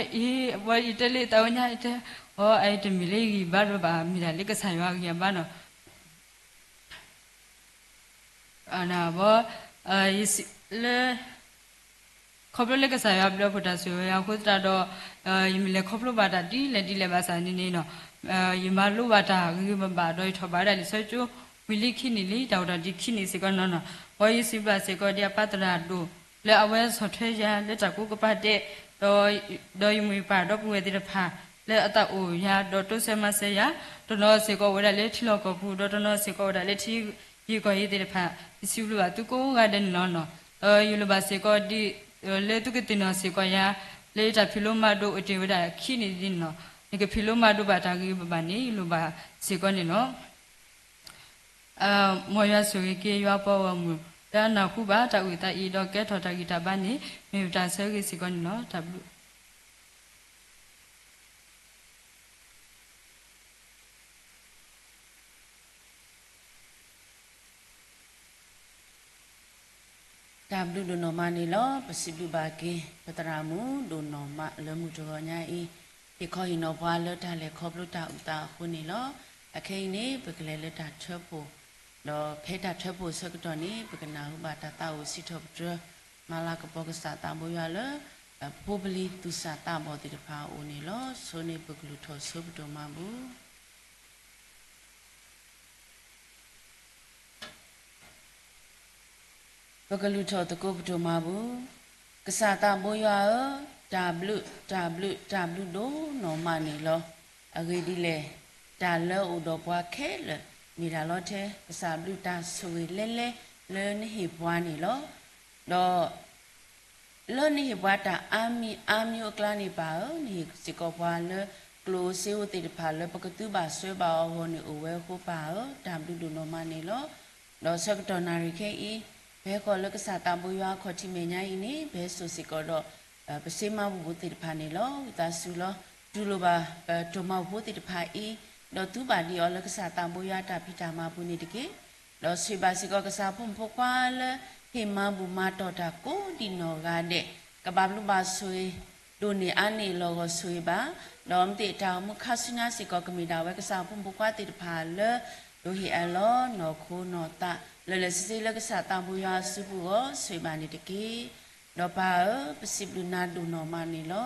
ယတဲလၢယသးဝံၣ်ညါ ယတဲ အီ အအံၤတမ့ၢ်လၢယဂံၢ်ဘါတဘၣ် မ့ၢ်ဒၣ်လၢကစၢ်ယွၤအဂံၢ်အဘါနီၤ, ဘီ လၢ ခီဖျိလၢကစၢ်ယွၤဘျုးဖှိၣ်တၢ်ဆိၣ်ဂ့ၤအဃိသတးဒီး ယမ့ၢ်လဲၤခီဖျိဘၣ်တၢ်ဒ်လဲၣ်ဒ်လဲၣ်ဘၣ်ဆၣ်န့ၣ်န့ၣ်နီၤ ယမၤလိဘၣ်တၢ်ဂ့ၤဂ့ၤဘၣ်ဘၣ်ဒီးယထီၣ်ဘၣ်ဝဲဒၣ်လံာ်စီဆှံကၠိ ဝံၤလံခံနံၣ်လံ တၢ်အိၣ်တၢ်ဒံးခံနံၣ်စ့ၢ်ကီးနီၤနီၤ, ဘီယစံးဘျုးစ့ၢ်ကီးဒံးအပၢ်သရၣ်ဒိၣ် လၢအဝဲဆီၣ်ထွဲယၤလၢတၢ်ကူကပၤဒဲး ဒီးယမိၢ်ယပၢ်ဒီပုၢ်ဝဲၢ်သ့ၣ်တဖၣ် လၢအသးအိၣ်ယၤ ဒီးတိစၢၤမၤစၢၤယၤ, တနီၤစ့ၢ်ကီးအိၣ်ဝဲဒၣ်လၢထံလီၢ်ကီၢ်ပူၤ, ဒီးတနီၤစ့ၢ်ကီးအိၣ်ဝဲဒၣ်လၢထံဂ့ၢ်ကီၢ်ဂ့ၢ်သ့ၣ်တဖၣ်, ယစံးဘျုးဘၣ်သုကိးဂၤဒဲးန့ၣ်လီၤ. ဒီးယလိၣ်ဘၣ်စ့ၢ်ကီးဒ် လၢသုကသ့ၣ်နီၣ်စ့ၢ်ကီးယၤ လၢတၢ်ဖံးလိမၤဒိးအိၣ်တ့ၢ်ဝဲဒၣ်ခံန့ၣ်ဒ်န့ၣ်လီၤ. နကဖံးလိမၤဒိးဘၣ်တၢ်ဂ့ၤဘၣ်ဘၣ်န့ၣ် ယလိၣ်ဘၣ်စ့ၢ်ကီးန့ၣ်လီၤ. မ်ယွၤဆိၣ်ဂ့ၤက့ၤယွၤပှၤဂီၢ်မုၢ် လၢအနၢ်ဟူဘၣ်တၢ်အုၣ်သးအံၤ ဒီးကဲထီၣ်တၢ်ဂံၢ်တၢ်ဘါန့ၣ် မ့ၢ်ပတၢ်ဆၢဂ့ၤစ့ၢ်ကီးန့ၣ်လီၤ. တၢ်ဘျုး တၢ်ဘျုးဒိၣ်နီၢ်မးန့ၣ်လီၤ. ပစံးဘျုးဘၣ်က့ၤ ပသရၣ်မုၣ်ဒိၣ်နီၢ်မးလၢမုၢ်တဂီၤညါအံၤ ဟ့ၣ်ခီဟ့ၣ်နီၤပှၤလၢတၢ်လဲၤခီဖျိတၢ်အုၣ်သးအဃိန့ၣ်လီၤ. အခဲအံၤန့ၣ် ပကလဲၤလၢတၢ်ထၢဖှိၣ်, ဒီးဖဲတၢ်ထၢဖှိၣ်ဆၢကတီၢ်န့ၣ် ပကနၢ်ဟူဘၣ်တၢ်သးအိၣ်စံးထီၣ်ပတြၢၤ မၤလၤကပီၤကစၢ်သးဘိယွၤလၢ ဖိပလံၤသူၣ်စၢ်သးဘီၣ်သ့ၣ်တဖၣ်အအိၣ်န့ၣ်လီၤ. ဆိန့ၣ်ပကလုၢ်ထီၣ်ဆိပဒိၣ်မၤဘူၣ် ပကလုၢ်ထီၣ်သကိးပဒိၣ်မၤဘူၣ်. ကစၢ်သးဘိယွၤဧၢ, တၢ်ဘျုး, တၢ်ဘျုး, တၢ်ဘျုးဒိၣ်နီၢ်မးန့ၣ်လီၤ. အဂ့ၢ်ဒ်လဲၣ်, တၢ်လၢအအိၣ်ဒီးပှၤခဲလၢာ် မ့ၢ်ဒၣ်လီၤထဲ ကစၢ်ဘျုးတၢ်ဆိၣ်ဂ့ၤလဲၤလဲၤလၢနဟ့ၣ်ပှၤန့ၣ်လီၤ. ဒီး လၢနဟ့ၣ်ပှၤတၢ်အါမံၤအါမံၤအကျါန့ၣ်ပၢ်ဧၢ, နဟ့ၣ်စ့ၢ်ကီးပှၤလၢကျိၣ်ဧိၤစ့ဧိၤသ့ၣ်တဖၣ်လၢပကသုးဘၣ်စွဲဘၣ်အီၤအဂီၢ်န့ၣ်အိၣ်ဝဲအဃိပၢ်ဧၢ, တၢ်ဘျုးဒိၣ်နီၢ်မးန့ၣ်လီၤ. ဒီးဆၢကတီၢ်နၣ်ရံၣ်ခဲအံၤ ပဟဲဃီၤလၢကစၢ်သးဘိယွၤအခီၣ်ထံးမဲာ်ညါအံၤန့ၣ် ပဟဲစိာ်စ့ၢ်ကီးဒီး ပစ့မၤဘူၣ်ဖိသ့ၣ်တဖၣ်န့ၣ်လီၤ. ဝံသးစူၤလီၤ. တူၢ်လိာ်ဘၣ်ပတိၢ်မၤဘူၣ်ဖိသ့ၣ်တဖၣ်အံၤ, ဒီးသုဘၣ်ဒံးအီၤလၢကစၢ်သးဘိယွၤတၢ်ဖံးတၢ်မၤပူၤန့ၣ်တက့ၢ်. ဒီးဆိၣ်ဂ့ၤဘၣ်စ့ၢ်ကီးကစၢ်ဖိမုၣ်ဖိခွါလၢ ဟ့ၣ်မၤဘူၣ်မၤတီၢ်တၢ်ကိးဒံးနီၢ်ဂၤဒဲး, ကဘၣ်ဘျုးဘၣ်ဆိၣ်ဂ့ၤ ဒိၣ်န့ၢ်အါန့ၢ်လီၤဂီၢ်ဆိၣ်ဂ့ၤဘၣ်, ဒီးမ့ၢ်သ့ၣ်တၢ်အိၣ်မူခါဆူညါစ့ၢ်ကီးကမ့ၢ်ဒၣ်ဝဲကစၢ်ဖိမုၣ်ဖိခွါသ့ၣ်တဖၣ်လၢ ဒိးဟ့ၣ်အလီၢ်နီၢ်ခိနီၢ်သး လၢာ်လၢာ်ဆ့ဆ့လၢကစၢ်သးဘိယွၤအစုပူၤအဂီၢ် ဆိၣ်ဂ့ၤဘၣ်န့ၣ်တက့ၢ်. ဒီးပၢ်ဧၢ, ပစံးဘျုးနၤဒိၣ်နီၢ်မးန့ၣ်လီၤ.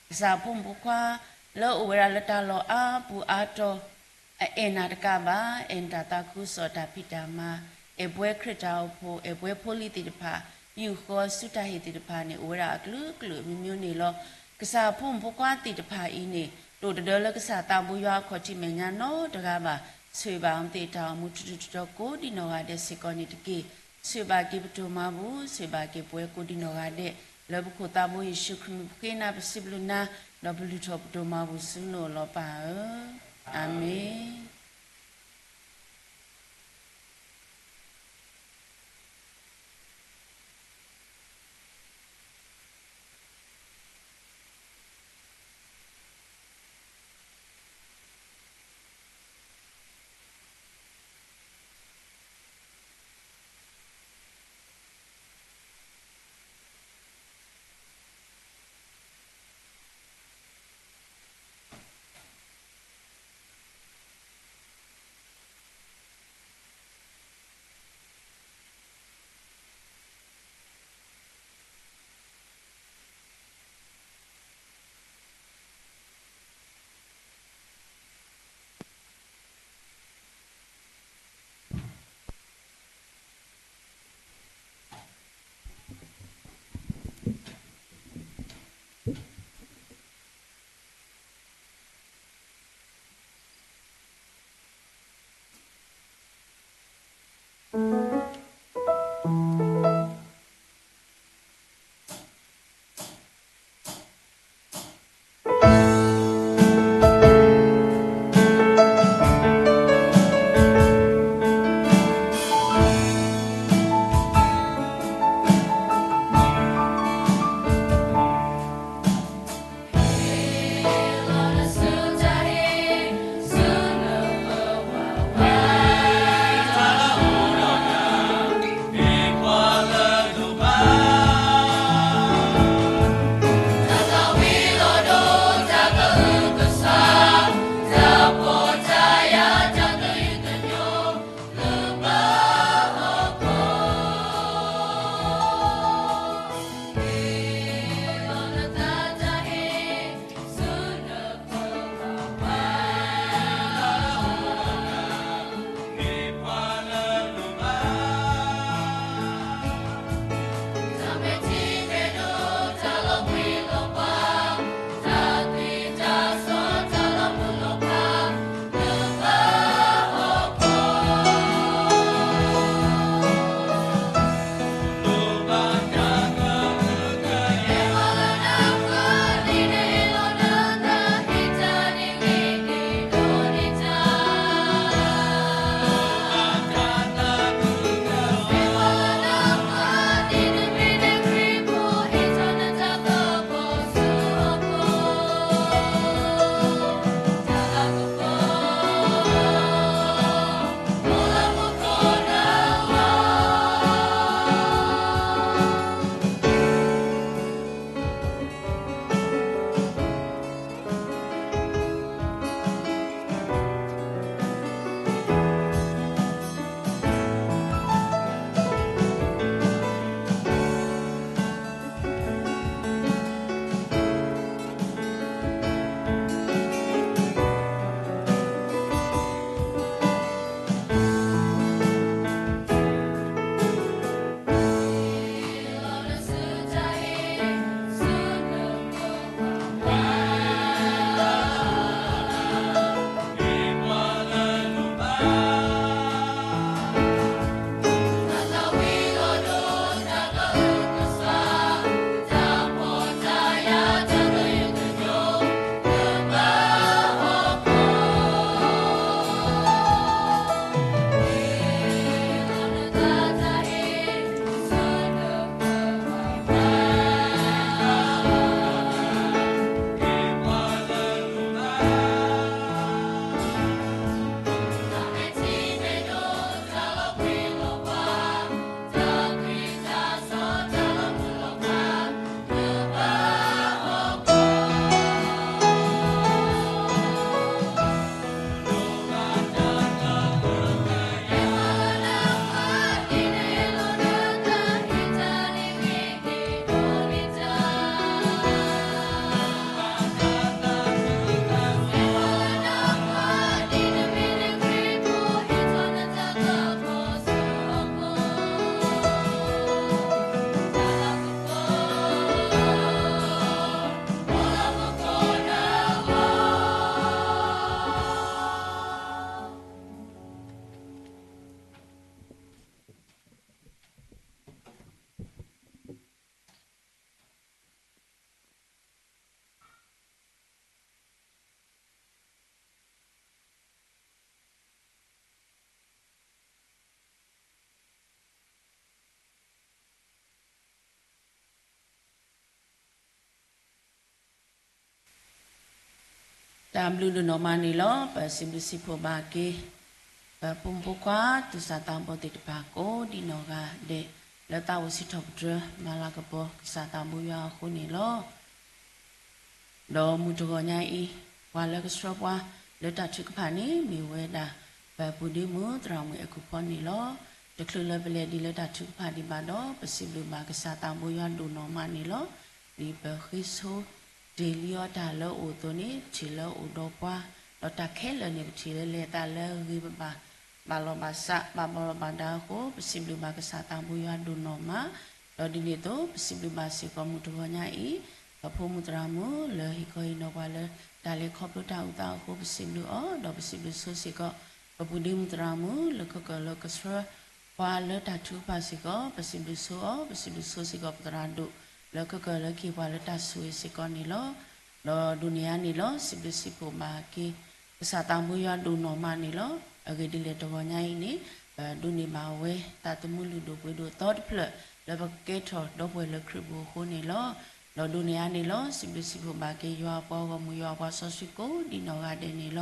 ကစၢ်ဖိမုၣ်ဖိခွါ လၢအိၣ်ဝဲဒၣ်လၢတၢ်လီၢ်အါပူၤအါတီၤ အအဲၣ်နၤတကးဘၣ်, အဲၣ်နတၢ်သးခုကစီၣ်တၢ်ဖံးတၢ်မၤ, အဲၣ်ပှဲၤခရံာ်တၢ်အိၣ်ဖှိၣ်, အဲၣ်ပှဲၤဖိလံၤသ့ၣ်တဖၣ်, ယူၢ်ဃီဆူတၢ်ဟ့ၣ်သ့ၣ်တဖၣ်န့ၣ် အိၣ်ဝဲဒၣ်အကလုာ်ကလုာ်အမျိုးမျိုးန့ၣ်လီၤ. ကစၢ်ဖိမုၣ်ဖိခွါသ့ၣ်တဖၣ်အံၤန့ၣ် တအိၣ်တဒၢလၢကစၢ်သးဘိယွၤအခီၣ်ထံးမဲာ်ညါနီတဂၤဘၣ်. ဆိၣ်ဂ့ၤဘၣ်အဝဲသ့ၣ်တၢ်အိၣ်မူထူထူတီတီကိးဒံးနီၢ်ဂၤဒဲးစ့ၢ်ကီးန့ၣ်တက့ၢ်. ဆိၣ်ဂ့ၤဘၣ်က့ၤပတိၢ်မၤဘူၣ်, ဆိၣ်ဂ့ၤဘၣ်က့ၤပဝဲကိးဒံးနီၢ်ဂၤဒဲး, လၢပခိၣ်သးဘိယ့ၣ်ၡူးခရံာ်မံၤပဃ့နၤပစံးဘျုးနၤ, ဒီးပလုၢ်ထီၣ်ပတိၢ်မၤဘူၣ်ဆူနအိၣ်လီၤပၢ်ဧၢ, အၤမ့ၣ်. တၢ်ဘျုးဒိၣ်နီၢ်မးန့ၣ်လီၤ. ပစံးဘျုးစံးဖှိၣ်ဘၣ်က့ၤ ပဖိမုၣ်ဖိခွါ သူၣ်စၢ်သးဘီၣ်သ့ၣ်တဖၣ် ကိးဒံးနီၢ်ဂၤဒဲး လၢသးအိၣ်စံးထီၣ်ပတြၢၤ မၤလၤကပီၤ ကစၢ်သးဘိယွၤအဃိန့ၣ်လီၤ. ဒီးမုၢ်တဂီၤညါအံၤ ပှၤလၢကဆှၢပှၤလၢတၢ်ထုကဖၣ်န့ၣ် မ့ၢ်ဝဲဒၣ် ပပုၢ်ဒ့မုၣ်သရၣ်မုၣ်အဲၣ်ကူၣ်ဖီန့ၣ်လီၤ. တချုးလၢပလဲၤဒ်လၢတၢ်ထုကဖၣ်ဒံးဘၣ်ဒီး ပစံးဘျုးဘၣ်ကစၢ်သးဘိယွၤဒိၣ်နီၢ်မးန့ၣ်လီၤ. ဒ်ပဃ့ဆိတ့ၢ်လံအီၤတၢ်လၢအအိၣ်အသိးန့ၣ် ပထံၣ်လၢအအိၣ်ဒီးပှၤ, ဒီးတၢ်ခဲလၢာ်န့ၣ် ပထံၣ်လၢလဲၤသးလၢအဂ့ၤဘၣ်ဘၣ်, ဘၣ်လီၤဘၣ်စး ဘၣ်ဘီလီၤဘၣ်ဒါအဃိ ပစံးဘျုးဘၣ်ကစၢ်သးဘိယွၤဒိၣ်နီၢ်မး, ဒီးဒ်န့ၣ်အသိး ပစံးဘျုးဘၣ်စ့ၢ်ကီးမုၢ်တဂီၤညါအံၤ ပဖိမုၣ်သရၣ်မုၣ်လၢဟ့ၣ်ခီဟ့ၣ်နီၤပှၤလၢ တၢ်လဲၤခီဖျိတၢ်အုၣ်သးအဃိ ပစံးဘျုးအီၤ, ဒီးပစံးဘျုးဆိစ့ၢ်ကီး ပပုၢ်ဒ့မုၣ်သရၣ်မုၣ်လၢခဲကၢၢ်လၢကဆှၢပှၤလၢတၢ်ထုကဖၣ်စ့ၢ်ကီး ပစံးဘျုးဆိအီၤ, ပစံးဘျုးဆိစ့ၢ်ကီးပသရၣ်ဒိၣ် လၢခဲကၢၢ်လၢကဟ့ၣ်ပှၤလၢတၢ်ဆိၣ်ဂ့ၤစ့ၢ်ကီးန့ၣ်လီၤ. ဒီးဒိးန့ၢ်အါန့ၣ်လီၤ စံးဘျုးစံးဖှိၣ်ဘၣ်က့ၤ ကစၢ်သးဘိယွၤဒိၣ်နီၢ်မးန့ၣ်လီၤ. အဂ့ၢ်ဒ်လဲၣ်တဂီၤညါအံၤန့ၣ် ပဒိးန့ၢ်ဘၣ်ဝဲ သးသမူလုၢ်ဒိၣ်ပှ့ၤဒိၣ်သီတဖျၢၣ် လၢပကကဲထီၣ်ဒီပုၢ်ဝဲၢ်လၢခရံာ်ပူၤအဃိန့ၣ်လီၤ. ဒီးဒိးန့ၢ်အါန့ၣ်လီၤ စံးဘျုးစံးဖှိၣ်ဘၣ်က့ၤယွၤအပှၤဂီၢ်မုၢ် ယွၤအပှၤစီဆှံကိးဒံးနီၢ်ဂၤဒဲးန့ၣ်လီၤ.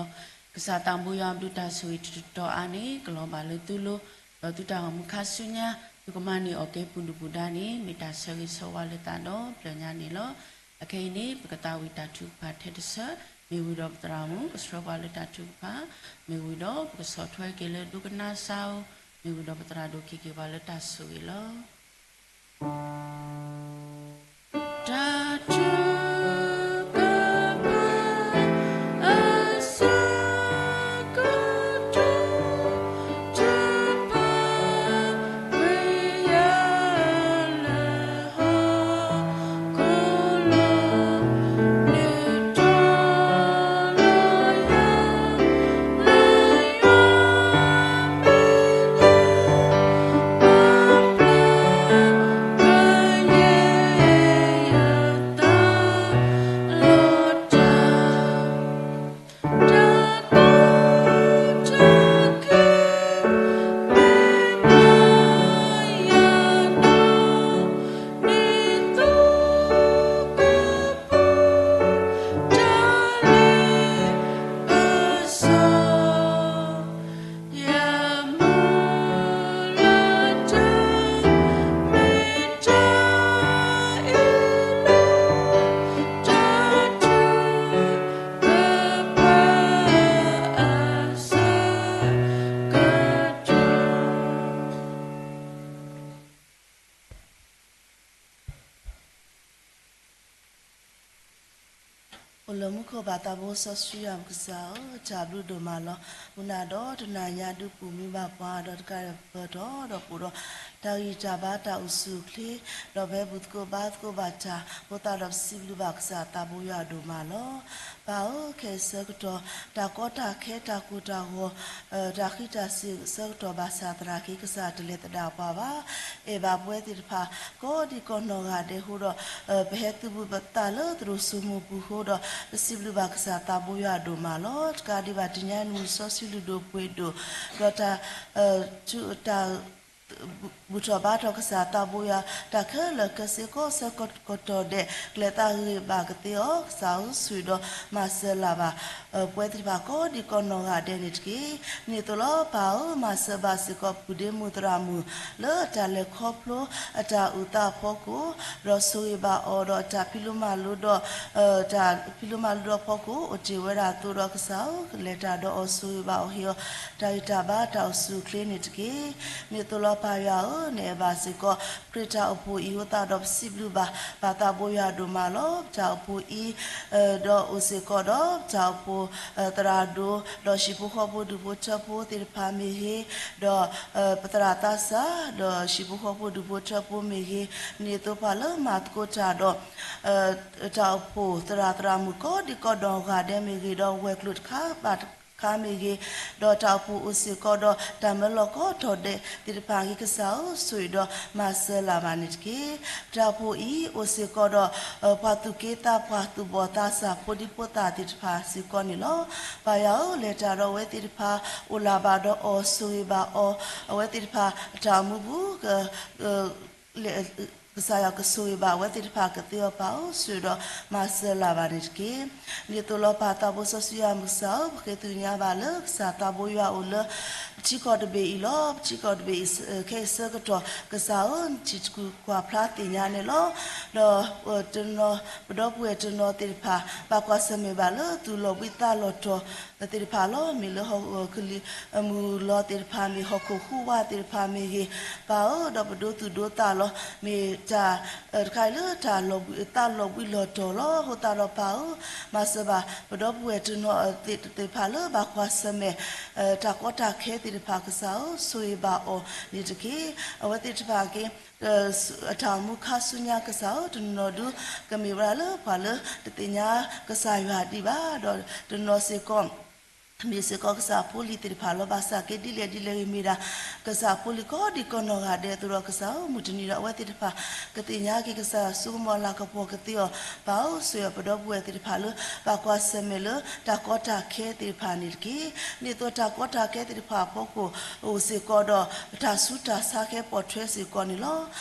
ကစၢ်သးဘိယွၤအဘျုးတၢ်ဆိၣ်ဂ့ၤတတီၤအါန့ၣ် ကလီၤဘၣ်လၢသုလိၤ, ဒီးသုတၢ်ဂီၤမူခါဆူညါ သုကမၤန့ၢ်အီၣ်ကဲပူၤဒုၣ်ပူၤဒါန့ၣ် မ့ၢ်တၢ်ဆၢဂ့ၤဆၢဝါလၢသးဒီဖျၢၣ်ညါန့ၣ်လီၤ. အခဲအံၤန့ၣ် ပကသးဝံၣ်တၢ်ထုကဖၣ်ထဲတဆၢ, မ့ၢ်ဝံၤဒီးပသရၣ်မုၣ်ကဆှၢပှၤလၢတၢ်ထုကဖၣ်, မ့ၢ်ဝံၤဒီးပကဆီၣ်ထွဲက့ၤလၢဒိကနၣ်စၢ်ဧိၤ, မ့ၢ်ဝံၤဒီးပသရၣ်ဒိၣ်က့ၤက့ၤပှၤလၢတၢ်ဆိၣ်ဂ့ၤလီၤ. တၢ်ထုကဖၣ်အဆၢကတီၢ် ထုကဖၣ်ဝဲယၤလၢဟီၣ်ခိၣ်လီၤ, နုာ်ထီၣ်လၢယၤ လၢယွၤ အိၣ်လၢမူခိၣ် ပၢ်သးဘိစီဆှံယွၤပကစၢ်ဧၢ, တၢ်ဘျုးဒိၣ်မးလီၤ. မုၢ်နၤဒီးတနၤညါဒုးပူၤမံဘၣ်ပှၤဒီးတကးဒံးပၢၢ်ထီၣ်ဒီးပူၤဒီး တၢ်ဂံၢ်တၢ်ဘါတၢ်အိၣ်ဆူၣ်အိၣ်ချ့, ဒီးပဟဲဘူၣ်သကိးဘါသကိးဘၣ်တၢ် ဖိသၣ်ဒီးပစံးဘျုးဘၣ်ကစၢ်သးဘိယွၤဒိၣ်မးလီၤ. ပၢ်ဧၢ, ခဲအံၤဆၢကတီၢ် တၢ်ကီတၢ်ခဲတၢ်ကိၢ်တၢ်ဂီၤ တၢ်ဃံးတၢ်စ့ၤဆၢကတီၢ်ဘၣ်ဆၣ်သနာ်က့ ကစၢ်တလဲၤသဒၣ်ပှၤဘၣ်. အဲၣ်ဘၣ်ပဝဲသ့ၣ်တဖၣ် ကိးဒံးကိးနီၢ်ဂၤဒဲးအဃိဒီး ပဟဲသုးဘူးပသးလၢသရိာ်စိမိၤပူၤအဃိဒီး ပစံးဘျုးဘၣ်ကစၢ်သးဘိယွၤဒိၣ်မးလီၤ. တကးဒံးဘၣ်တနံၤညါအံၤ မုၢ်စီဆှံလုၢ်ဒိၣ်ပှ့ၤဒိၣ် ဒီးတၢ် တၢ် ဘူၣ်ထီၣ်ဘါထီၣ်ကစၢ်သးဘိယွၤ တၢ်ခဲလၢာ်ခဲဆ့ကိးဆၢကတီၢ်ဒဲး ကလဲၤသးဂ့ၤဘၣ်ကသ့အီၤ ကစၢ်ဧၢ ဆိၣ်ဂ့ၤဒီးမၤစၢၤလၢ်ဘၣ် ပဝဲသ့ၣ်တဖၣ်ကိးဒံးကိးနီၢ်ဂၤဒဲးန့ၣ်တက့ၢ်. ဒ်န့ၣ်အသိးလီၤ ပၢ်ဧၢ, မၤစၢၤဘၣ်စ့ၢ်ကီး ပုၢ်ဒ့မုၣ်သရၣ်မုၣ် လၢတၢ်လဲၤခီဖျိအတၢ်အုၣ်သးအဖီခိၣ်, ဒီးဆိၣ်ဂ့ၤဘၣ်အီၤဒီးတၢ်ဖံးလိမၤလိဒီး တၢ်ဖံးလိမၤလိဒီးအဖီခိၣ် အိၣ်တ့ၢ်ဝဲဒၣ်အသိးဒီး ကစၢ်ဧၢ, ကလဲၤတၢ်ဒီးအီၤ ဆိၣ်ဂ့ၤဘၣ်အီၤ ဟ့ၣ်အီၤ တၢ်ဂံၢ်တၢ်ဘါတၢ်အိၣ်ဆူၣ်အိၣ်ချ့န့ၣ်တက့ၢ်. ဒ်န့ၣ်အသိးလီၤ ပၢ်ယွၤဧၢ, နအဲၣ်ဘၣ်စ့ၢ်ကီး ခရံာ်တၢ်အိၣ်ဖှိၣ်အံၤအဃိသတးဒီး ပစံးဘျုးဘၣ် ပၢ်သးဘိယွၤဒိၣ်မးလီၤ. ပတၢ်အိၣ်ဖှိၣ်အံၤ ဒီးအိၣ်စ့ၢ်ကီးဒီး ပတၢ်အိၣ်ဖှိၣ်သရၣ်ဒိၣ် ဒီးဟံၣ်ဖိဃီဖိဒူၣ်ဖိထၢဖိသ့ၣ်တဖၣ်မ့ၢ်ဂ့ၤ, ဒီးပသရၣ်သးစၢ် ဒီးဟံၣ်ဖိဃီဖိဒူၣ်ဖိထၢဖိမ့ၢ်ဂ့ၤ, ဒ်န့ၣ်အသိးပှၤလၢမၤသကိးတၢ်ဒီး တၢ်အိၣ်ဖှိၣ်သရၣ်သရၣ်မုၣ်ကိးဒံးကိးနီၢ်ဂၤဒဲးမ့ၢ်ဂ့ၤ, ဒီးဝဲၤကျိၤတခါဘၣ်တခါမ့ၢ်ဂ့ၤ, ဒီးတၢ်အိၣ်ဖှိၣ်အိၣ်စ့ၢ်ကီးဒီး တၢ်မၢလီၤကိးတီၤဒဲးသ့ၣ်တဖၣ်အဂ့ၢ် ကစၢ်ဧၢ ဆိၣ်ဂ့ၤဒီးမၤစၢၤလၢ်ဘၣ်န့ၣ်တက့ၢ်. ပတၢ်အိၣ်ဖှိၣ်အံၤ အိၣ်စ့ၢ်ကီးဒီး ပှၤသူၣ်က့သးပှၢ် သူၣ်ဘီၣ်သးစၢ် ဖိဒံဖိသၣ်သ့ၣ်တဖၣ်စ့ၢ်ကီးန့ၣ်လီၤ. ပၢ်ယွၤဧၢ, လဲၤတၢ်ဒီးအဝဲသ့ၣ်တဖၣ် အိၣ်လၢ်ဘၣ်ဒီးအီၤ ဆိၣ်ဂ့ၤဘၣ်အီၤ, အဝဲသ့ၣ်တဖၣ်အတၢ်အိၣ်မူပူၤ က ကစၢ်ယွၤကဆိၣ်ဂ့ၤဘၣ်အဝဲသ့ၣ်တဖၣ်ကသ့အီၤပၢ်ဧၢ, ဆိၣ်ဂ့ၤဒီးမၤစၢၤလၢ်ဘၣ်န့ၣ်တက့ၢ်. ဒ်သိးလီၤပၢ်သးဘိစီဆှံယွၤမုၢ်ကစၢ်ဧၢ, ပဃ့ကညးဘၣ်လၢကစၢ်သးဘိယွၤအိၣ်လၢ ပထံကီၢ်တဘ့ၣ်အံၤလီၤ. ပထံကီၢ်တဘ့ၣ်အံၤ ခဲအံၤဆၢကတီၢ် ကစၢ်ဧၢ, နထံၣ်ကွၢ်ဖျါသ့ၣ်ညါန့ၣ်လီၤ. ဒီးတနီၤ ပဒီပုၢ်ဝဲၢ်တနီၤသ့ၣ်တဖၣ် ဘၣ်ကွၢ်ဆၢၣ်မဲာ်ဘၣ်လၢသူၣ်လီၤဘှံးသးလီၤတီၤသ့ၣ်တဖၣ်လီၤ. မ့ၢ်လၢဟီၣ်ကလံၤမုၢ်လီၤသ့ၣ်တဖၣ်မ့ၢ်ဂ့ၤ, ဟီၣ်ခိၣ်ဟူးဝးသ့ၣ်တဖၣ်မ့ၢ်ဂ့ၤ, ပၢ်ဧၢ, ဒီးပဒိသူၣ်ဒိသးလီၤ, မ့ၢ်တၢ်တခါအံၤလၢတၢ်လီၤဘှံး သးလီၤဘှံးလီၤတီၤလီၤ. အဃိသတးဒီးပၢ်ဧၢ, မၤစၢၤဘၣ် ပဒီပုၢ်ဝဲၢ်တနီၤသ့ၣ်တဖၣ်လၢဘၣ်ကွၢ်ဆၢၣ်မဲာ် တၢ်ကီတၢ်ခဲသ့ၣ်တဖၣ်ကစၢ်ဧၢ, ဆိၣ်ဂ့ၤဘၣ်အီၤန့ၣ်တက့ၢ်. အဝဲသ့ၣ်တဖၣ်က့ အတၢ်အိၣ်မူခါဆူညါကစၢ်ဧၢ, တနီၤဒု ကမ့ၢ်ဝဲဒၣ်လၢပှၤလၢတသ့ၣ်ညါကစၢ်ယွၤဒံးဘၣ်, ဒီးတနီၤစ့ၢ်ကီး မ့ၢ်စ့ၢ်ကီးကစၢ်ဖိလံၤသ့ၣ်တဖၣ်လီၤ. ဘၣ်ဆၣ်က့ဒ်လဲၣ်ဒ်လဲၣ်ဂ့ၤမ့ၢ်ဒၣ် ကစၢ်ဖိလံၤကိးဒံးကိးနီၢ်ဂၤဒဲးအသိးဒီး ကစၢ်ဧၢ, မုၢ်တနံၤဒီးအဝဲသ့ၣ်တဖၣ် ကသ့ၣ်ညါက့ၤကစၢ်ယွၤ ဆိကမိၣ်အလၤကပီၤကသ့အီၤ, ပၢ်ဧၢ, ဆိၣ်ဂ့ၤပဒီပုၢ်ဝဲၢ်သ့ၣ်တဖၣ်လၢ ဘၣ်ကွၢ်ဆၢၣ်မဲာ်လၢတၢ်ကီတၢ်ခဲသ့ၣ်တဖၣ်န့ၣ်တက့ၢ်. ဒ်သိးတၢ်ကီတၢ်ခဲသ့ၣ်တဖၣ်အဖီခိၣ် အိၣ်စ့ၢ်ကီးဒီး တၢ်ဆူးတၢ်ဆါကဲပိာ်ထွဲစ့ၢ်ကီးန့ၣ်လီၤ.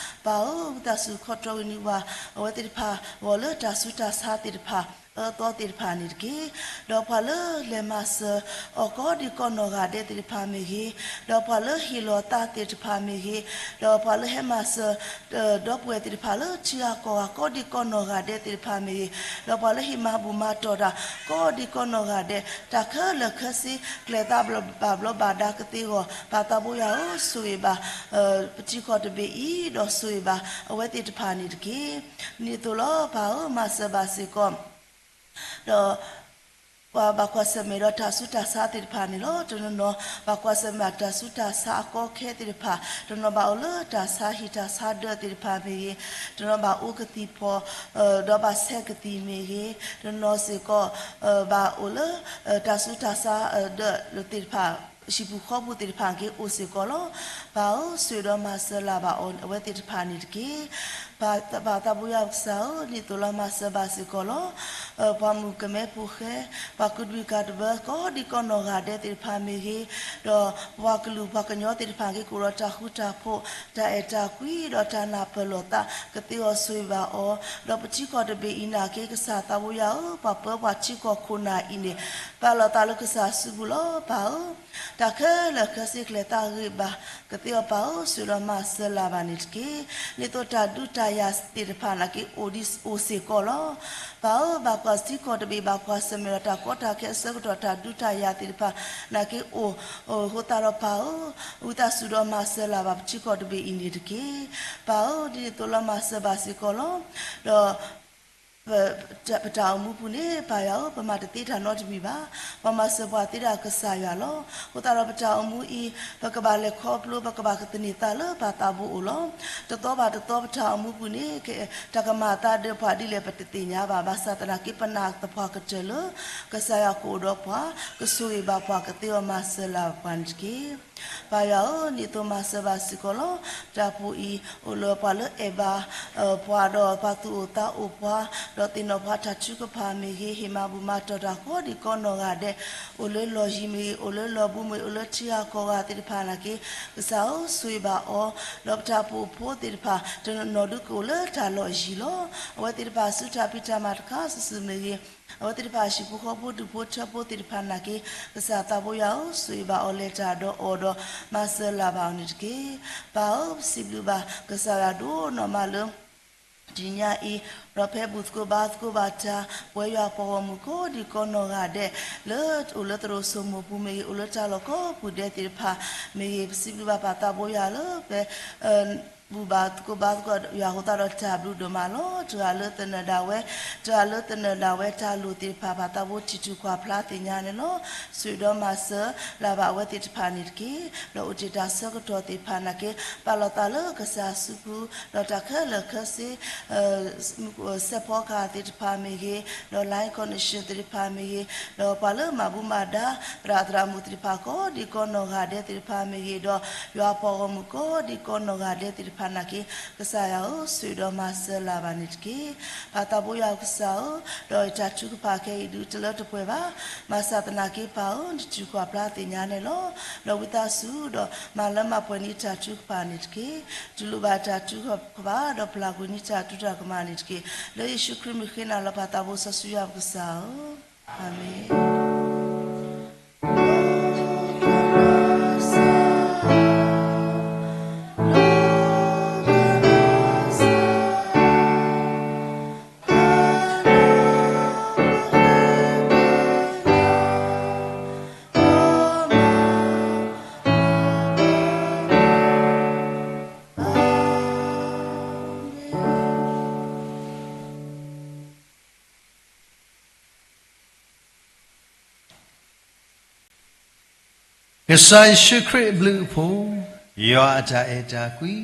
ပၢ်ဧၢ, ဝံသးစူၤခီဖျိဝဲန့ၢ်ပှၤ အဝဲသ့ၣ်တဖၣ်အဂီၢ်လၢတၢ်ဆူးတၢ်ဆါသ့ၣ်တဖၣ် အၢသီသ့ၣ်တဖၣ်န့ၣ်တက့ၢ်. ဒီးပှၤလၢလဲၤမၤစၢၤအီၤကိးဒံးကိးနီၢ်ဂၤဒဲးသ့ၣ်တဖၣ်မ့ၢ်ဂ့ၤ, ဒီးပှၤလၢဟ့ၣ်လီၤသးသ့ၣ်တဖၣ်မ့ၢ်ဂ့ၤ, ဒီးပှၤလၢဟဲမၤစၢၤ ဒီပုၢ်ဝဲၢ်သ့ၣ်တဖၣ်လၢထံဂၤကီၢ်ဂၤကိးဒံးကိးနီၢ်ဂၤဒဲးသ့ၣ်တဖၣ်မ့ၢ်ဂ့ၤ, ဒီးပှၤလၢဟ့ၣ်မၤဘူၣ်မၤတီၢ်တၢ်ကိးဒံးကိးနီၢ်ဂၤဒဲး, တၢ်ခဲလၢာ်ခဲဆ့ ကျဲၤသးဘျီဘၣ်ဘျီဘၣ်ဒါကသ့အဂီၢ်, ပၢ်သးဘိယွၤဧၢ, ဆိၣ်ဂ့ၤဘၣ် ပထံကီၢ်တဘ့ၣ်အံၤ, ဒီးဆိၣ်ဂ့ၤဘၣ်အဝဲသ့ၣ်တဖၣ်န့ၣ်တက့ၢ်. ဒ်န့ၣ်အသိးလီၤ. ပၢ်ဧၢ, မၤစၢၤဘၣ်စ့ၢ်ကီး ဒီး ပှၤဘၣ်ကွၢ်ဆၢၣ်မဲာ်ဒီးတၢ်ဆူးတၢ်ဆါသ့ၣ်တဖၣ်န့ၣ်လီၤ. တနီၤနီၤ ဘၣ်ကွၢ်ဆၢၣ်မဲာ်တၢ်ဆူးတၢ်ဆါအကီအခဲသ့ၣ်တဖၣ်, တနီၤဘၣ်အိၣ်လၢတၢ်ဆါဟံၣ်တၢ်ဆါဒၢးသ့ၣ်တဖၣ်မ့ၢ်ဂ့ၤ, တနီၤဘၣ်အိၣ်ကသံၣ်ဖီၣ် ဒီးဘၣ်ဆဲးကသံၣ်မ့ၢ်ဂ့ၤ, တနီၤစ့ၢ်ကီး ဘၣ်အိၣ်လၢ တၢ်ဆူးတၢ်ဆါဒၢးသ့ၣ်တဖၣ် ဟံၣ်ပူၤဃီပူၤသ့ၣ်တဖၣ်က့ၤအိၣ်စ့ၢ်ကီးလီၤ. ပၢ်ဧၢ, ဆိၣ်ဂ့ၤဒီးမၤစၢၤလၢ်ဘၣ်အီၤ အဝဲသ့ၣ်တဖၣ်န့ၣ်တက့ၢ်. ပၢ်သးဘိယွၤကစၢ်ဧၢ, ဒ်န့ၣ်အသိးလီၤ. မၤစၢၤဘၣ်စ့ၢ်ကီးလီၤ. ပှၤမုၣ်ကမဲဖိဃဲ, ပှၤကူးတံၤကူးသီ ကိးဒံးကိးနီၢ်ဂၤဒဲးသ့ၣ်တဖၣ်မ့ၢ်ဂ့ၤ, ဒီးပှၤကလုာ်ပှၤကညီသ့ၣ်တဖၣ်က့ၤ ကအိၣ်ဒီးတၢ်ဃူတၢ်ဖိး, တၢ်အဲၣ်တၢ်ကွံ ဒီးတၢ်နၢ်ပၢၢ်လိာ်သးကသ့အီၤ, ဆိၣ်ဂ့ၤဘၣ်အီၤ, ဒီးပထံကီၢ်တဘ့ၣ်အံၤနာ်က့ ကစၢ်သးဘိယွၤဧၢ, ပှၤပၢပှၤထံကီၢ်ခိၣ်နၢ်အံၤန့ၣ် ပာ်လီၤသးလၢကစၢ်စုပူၤလီၤ. ပၢ်ဧၢ, တၢ်ခဲလၢာ်ခဲဆ့ ကျဲၤသးဂ့ၤဘၣ်ကသ့အီၤ, ပၢ်ဧၢ, ဆိၣ်ဂ့ၤဒီးမၤစၢၤလၢ်ဘၣ်န့ၣ်တက့ၢ်. ဒ်သိးတၢ်ဒုးတၢ်ယၤသ့ၣ်တဖၣ်နာ်က့ အိၣ်ဒံးအိၣ်စ့ၢ်ကီးလီၤ. ပၢ်ဧၢ, ဘၣ်ကွၢ်ထံကီၢ်တဘ့ၣ် ဘၣ်ကွၢ်ဆၢၣ်မဲာ်ဒီးတၢ်ကီတၢ်ခဲအဆၢကတီၢ် တၢ်ဒုးတၢ်ယၤသ့ၣ်တဖၣ်နာ်က့ အိၣ်အဃိသတးဒီး ပၢ်ဧၢ, ဝံသးစူၤဒီးမၤစၢၤလၢ်ဘၣ်ပထံကီၢ်တဘ့ၣ်အံၤန့ၣ်တက့ၢ်. ပၢ်ဧၢ, ဒ်န့ၣ်အသိးလီၤ. မၤစၢၤဘၣ်စ့ၢ်ကီးလီၤ. ဒီး ပတၢ်အိၣ်မူပူၤန့ၣ် ပၢ်ယွၤဧၢ, ပမၤတသ့တၢ်နီတမံၤဘၣ်. ပှၤမၤစၢၤပှၤသ့ဒၣ်ကစၢ်ယွၤလီၤ. အဃိသတးဒီးပတၢ်အိၣ်မူအံၤ ပကဘၣ်လဲၤခီဖျိ ပကဘၣ်ကသန့ၤသးလၢပၢ်သးဘိအအိၣ်လီၤ. တသီဘၣ်တသီပတၢ်အိၣ်မူပူၤန့ၣ် တၢ်ကမၤအသးဒီးပှၤဒ်လဲၣ် ပတသ့ၣ်ညါဘၣ်. ဘၣ်ဆၣ်သနာ်က့ ပနာ်သပှၢ်ကတၢၢ်လၢ ကစၢ်ယွၤကအိၣ်ဒီးပှၤ, ကဆိၣ်ဂ့ၤဘၣ်ပှၤ, ကသ့အီၤမၤစၢၤလၢ်ပှၤန့ၣ်တက့ၢ်. ပၢ်ယွၤဧၢ, ဒ်န့ၣ်အသိးမၤစၢၤဘၣ်စ့ၢ်ကီးလီၤ. တၢ်ပူၤအံၤ အိၣ်လၢပှၤလၢအဲၣ်ဘၣ်ပှၤဒီးပှၤသူၣ်အိၣ်သးအိၣ်ပှၤ, ဒီးသ့ၣ်နီၣ်ပှၤတၢ်ထုကဖၣ်မ့ၢ်ဂ့ၤ, ဟ့ၣ်မၤဘူၣ်မၤတီၢ်တၢ်ကိးဒံးကိးနီၢ်ဂၤဒဲး, အိၣ်လၢလီၢ်ယံၤမ့ၢ်ဂ့ၤ, အိၣ်လၢလီၢ်ဘူးမ့ၢ်ဂ့ၤ, အိၣ်လၢထံဂၤကီၢ်ဂၤသ့ၣ်တဖၣ်နာ်က့ ကစၢ်ဧၢ, ဆိၣ်ဂ့ၤဘၣ်အီၤ, ဒီးပတၢ်အိၣ်ဖှိၣ်ဖိသ့ၣ်တဖၣ် တနီၤနီၤဒုးကအိၣ်လၢတၢ်လီၢ်ယံၤလီၤ. အဝဲသ့ၣ်တဖၣ်ဆူတၢ်ဖံးတၢ်မၤတခါစုာ်စုာ်မ့ၢ်ဂ့ၤ, အဝဲသ့ၣ်တဖၣ်ဟံၣ်ဖိဃီဖိဒူၣ်ဖိထၢဖိသ့ၣ်တဖၣ်နာ်က့ ကစၢ်သးဘိယွၤဧၢ, ဆိၣ်ဂ့ၤဘၣ်အီၤ လဲၤတၢ်ဒီးအီၤဒီး မၤစၢၤလၢ်ဘၣ်အီၤန့ၣ်တက့ၢ်. ပၢ်ဧၢ, ပစံးဘျုးဘၣ်ကစၢ်ယွၤဒိၣ်နီၢ်မးလၢ တနံၤညါအံၤ ဒီးဖဲဘူၣ်သကိးဘါသကိးဘၣ်တၢ် ပဝဲယွၤပှၤဂီၢ်မုၢ်ကိးဒံးကိးနီၢ်ဂၤဒဲး လၢအိၣ်လၢသရိာ်စိမိၢ်ပူၤမ့ၢ်ဂ့ၤ, အိၣ်လၢတၢ်လီၢ်ကိးပူၤဒဲးသ့ၣ်တဖၣ်မ့ၢ်ဂ့ၤ, ပစံးဘျုးဘၣ်ပၢ်သးဘိယွၤလၢဖဲ ဘူၣ်ဘၣ်သကိးဘါသကိးယွၤအဃိသတးဒီးတၢ်ဘျုးဒိၣ်မးလီၤ. တဂၤလၢသနၢၣ်ဒၣ်ဝဲ, တဂၤလၢသနၢၣ်ဒၣ်ဝဲတၢ်လိၣ်သ့ၣ်တဖၣ် ပၢ်သးဘိထံၣ်ထူၣ်ကွၢ်ဖျါသ့ၣ်ညါန့ၣ်လီၤ. ဆိၣ်ဂ့ၤဒီးမၤစၢၤလၢ်ဘၣ်အဝဲသ့ၣ်တဖၣ်န့ၣ်တက့ၢ်. ဒီးအိၣ်တ့ၢ်တၢ်ဆၢကတီၢ်သ့ၣ်တဖၣ်နာ်က့ ပာ်လီၤသးလၢကစၢ်စုပူၤ ဒီးတၢ်ခဲလၢာ်ခဲဆ့ စဲးဖီကဟၣ်သ့ၣ်တဖၣ်မ့ၢ်ဂ့ၤ, ဒီး line connection သ့ၣ်တဖၣ်မ့ၢ်ဂ့ၤ, ဒီးပှၤလၢမၤဘူၣ်မၤဒါ သရၣ်သရၣ်မုၣ်သ့ၣ်တဖၣ် ကိးဒံးကိးနီၢ်ဂၤဒဲးသ့ၣ်တဖၣ်မ့ၢ်ဂ့ၤ, ဒီးယွၤပှၤဂီၢ်မုၢ်ကိးဒံးကိးနီၢ်ဂၤဒဲးသ့ၣ်တဖၣ် တၢ်ထုကဖၣ်နာ်က့ ကစၢ်ယွၤဧၢ, ဆိၣ်ဒီးမၤစၢၤလၢ်ဘၣ်န့ၣ်တက့ၢ်. ပၢ်သးဘိယွၤကစၢ်ဧၢ, ဒီးတၢ်ထုကဖၣ်ခဲအံၤဒုးတလၢတပှဲၤဘၣ်. ဘၣ်ဆၣ်သနာ်က့ပၢ်ဧၢ, နထုးကွၢ်ဖျါသ့ၣ်ညါန့ၣ်လီၤ. ဒီးဝံသးစူၤဒီးမၤလၢမၤပှဲၤန့ၢ်တၢ်ထုကဖၣ်န့ၣ်တက့ၢ်. တူၢ်လိာ်ဘၣ်တၢ်ထုကဖၣ် ဒီးပျၢ်ကွံာ်န့ၢ်တၢ်တူၢ်တၢ်ကမၣ်န့ၣ်တက့ၢ်. လၢယ့ၣ်ၡူးခရံာ်မုၢ်ဃ့နၤလီၤ ပၢ်သးဘိစီဆှံယွၤပကစၢ်ဧၢ. အၤမ့ၣ်. ကစၢ်ယ့ၣ်ၡူးခရံာ်အဘျုးအဖှိၣ်, ယွၤအတၢ်အဲၣ်တၢ်ကွံ,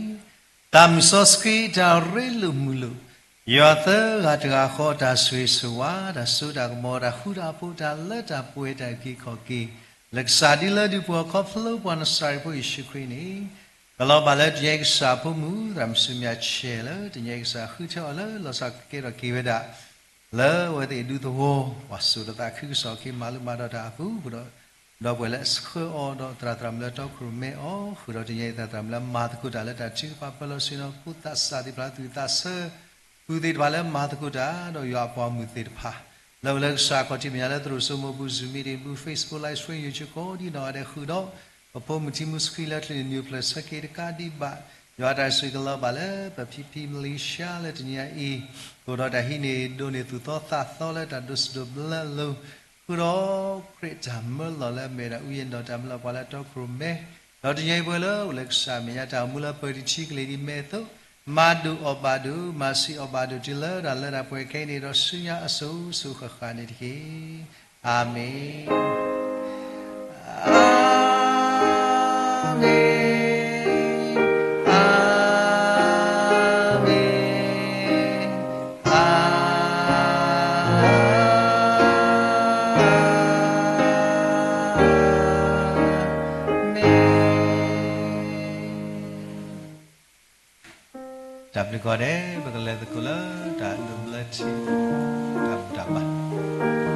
တၢ်မုၢ်စီဆှံတၢ်ရ့လိာ်မုာ်လိာ်, ယွၤသၢဂၤတဂၤဃီတၢ်ဆိၣ်ဂ့ၤဆိၣ်ဝါ, တၢ်စိတၢ်ကမီၤ, တၢ်ဃူတၢ်ဖိး, တၢ်လၢတၢ်ပှဲၤတၢ်အုၣ်က့ၤခီၣ်က့ၤ, လၢကစၢ်ဒ်လၢဒုးပှၤခီဖျိပှၤနစၤရ့းဖိယ့ၣ်ၡူးခရံာ်န့ၣ်, ကလီၤဘၣ်လၢတနံၤအံၤကစၢ်အဖိမုၣ် သရၣ်မုၣ်ဆူမဲာ်ညါဆဲးလၢ တနံၤအံၤကစၢ်ဃုထၢအီၤလၢလီၤဆီကဲထီၣ်က့ၤဝဲဒၣ် လၢအဝဲသ့ၣ်အဒူသဝီ ပှၤစိာ်ဒီးသးခုကစီၣ်အခံ မၤလိမၤဒိးတၢ်အပူၤ ဃုာ်ဒီး ဒီပုၢ်ဝဲၢ်လၢအဆှၢအီၤ ဒီးသရၣ်သရၣ်မုၣ်လၢတီခိၣ်ရိၣ်မဲအီၤ ဃုာ်ဒီးတနံၤအံၤ သရၣ်သရၣ်မုၣ်လၢမၤသကိးတၢ်လၢတၢ်ထုကဖၣ်ပၢလီၤဆ့ၣ်နီၤ ဖိသးစၢ်သ့ၣ်တဖၣ် သူၣ်သးဆၢ ပုၢ်သ့ၣ်တဖၣ်လၢမၤသကိးတၢ် ဒီးယွၤအပှၤမုၣ်သ့ၣ်တဖၣ် လၢအဝဲလၢကစၢ်ခီၣ်ထံးမဲာ်ညါလၢသရိာ်စိမိးပူၤ Zoom meeting ပူၤ Facebook live stream YouTube ကိးဒံနီၢ်ဂၤဒဲးဃုာ်ဒီး ပဖိမုၣ်ထံမုၢ်ဆှံလၢချ့န့ၣ် နုာ်ဖျၢၣ်ဆၢက့ၤတကးဒံးဘၣ် ယွၤတၢ်ဆိၣ်ဂ့ၤကလီၤဘၣ်လၢ ပဖံဖံ Malaysia လၢတနံၤအံၤ အိၣ်ဒီးတၢ်ဟံးန့ၢ်ဒိးန့ၢ်သူၣ်သီသးသီလၢတၢ်ဒိးစဒိးဘျၢအလိၤ ဃုာ်ဒီးခရံာ်တၢ်မၢလီၤလၢအမ့ၢ်ဒၣ် အူယဲၢ်ဒီးတၢ်မၢလီၤပှၤလၢတီခိၣ်ရိၣ်မဲ ဒီးတနံၤအံၤပဝဲလၢအိၣ်လၢကစၢ်မဲာ်ညါ တၢ်အိၣ်မူလၢပၢၤတထံကလ့ၤဒ်မဲာ်အသိး မၤဒိၣ်အီၣ်ဘၣ်ဒိၣ် မၤဆံးအီၣ်ဘၣ်ဒိၣ်တုၤလၢတၢ်လၢတၢ်ပှဲၤခဲအံၤန့ၣ်ဒီး ဆူညါအစိၤစိၤဃၣ်ဃၣ်န့ၣ်တက့ၢ်. အၤမ့ၣ်. အၤမ့ၣ်, အၤမ့ၣ်, အၤမ့ၣ်. တၢ်ဘျုးကိးဂၤဒဲး ပကလဲၤသကိးလၢတၢ်ဒိးဘျၢထံ တၢ်ဘူၣ်တၢ်ဘါ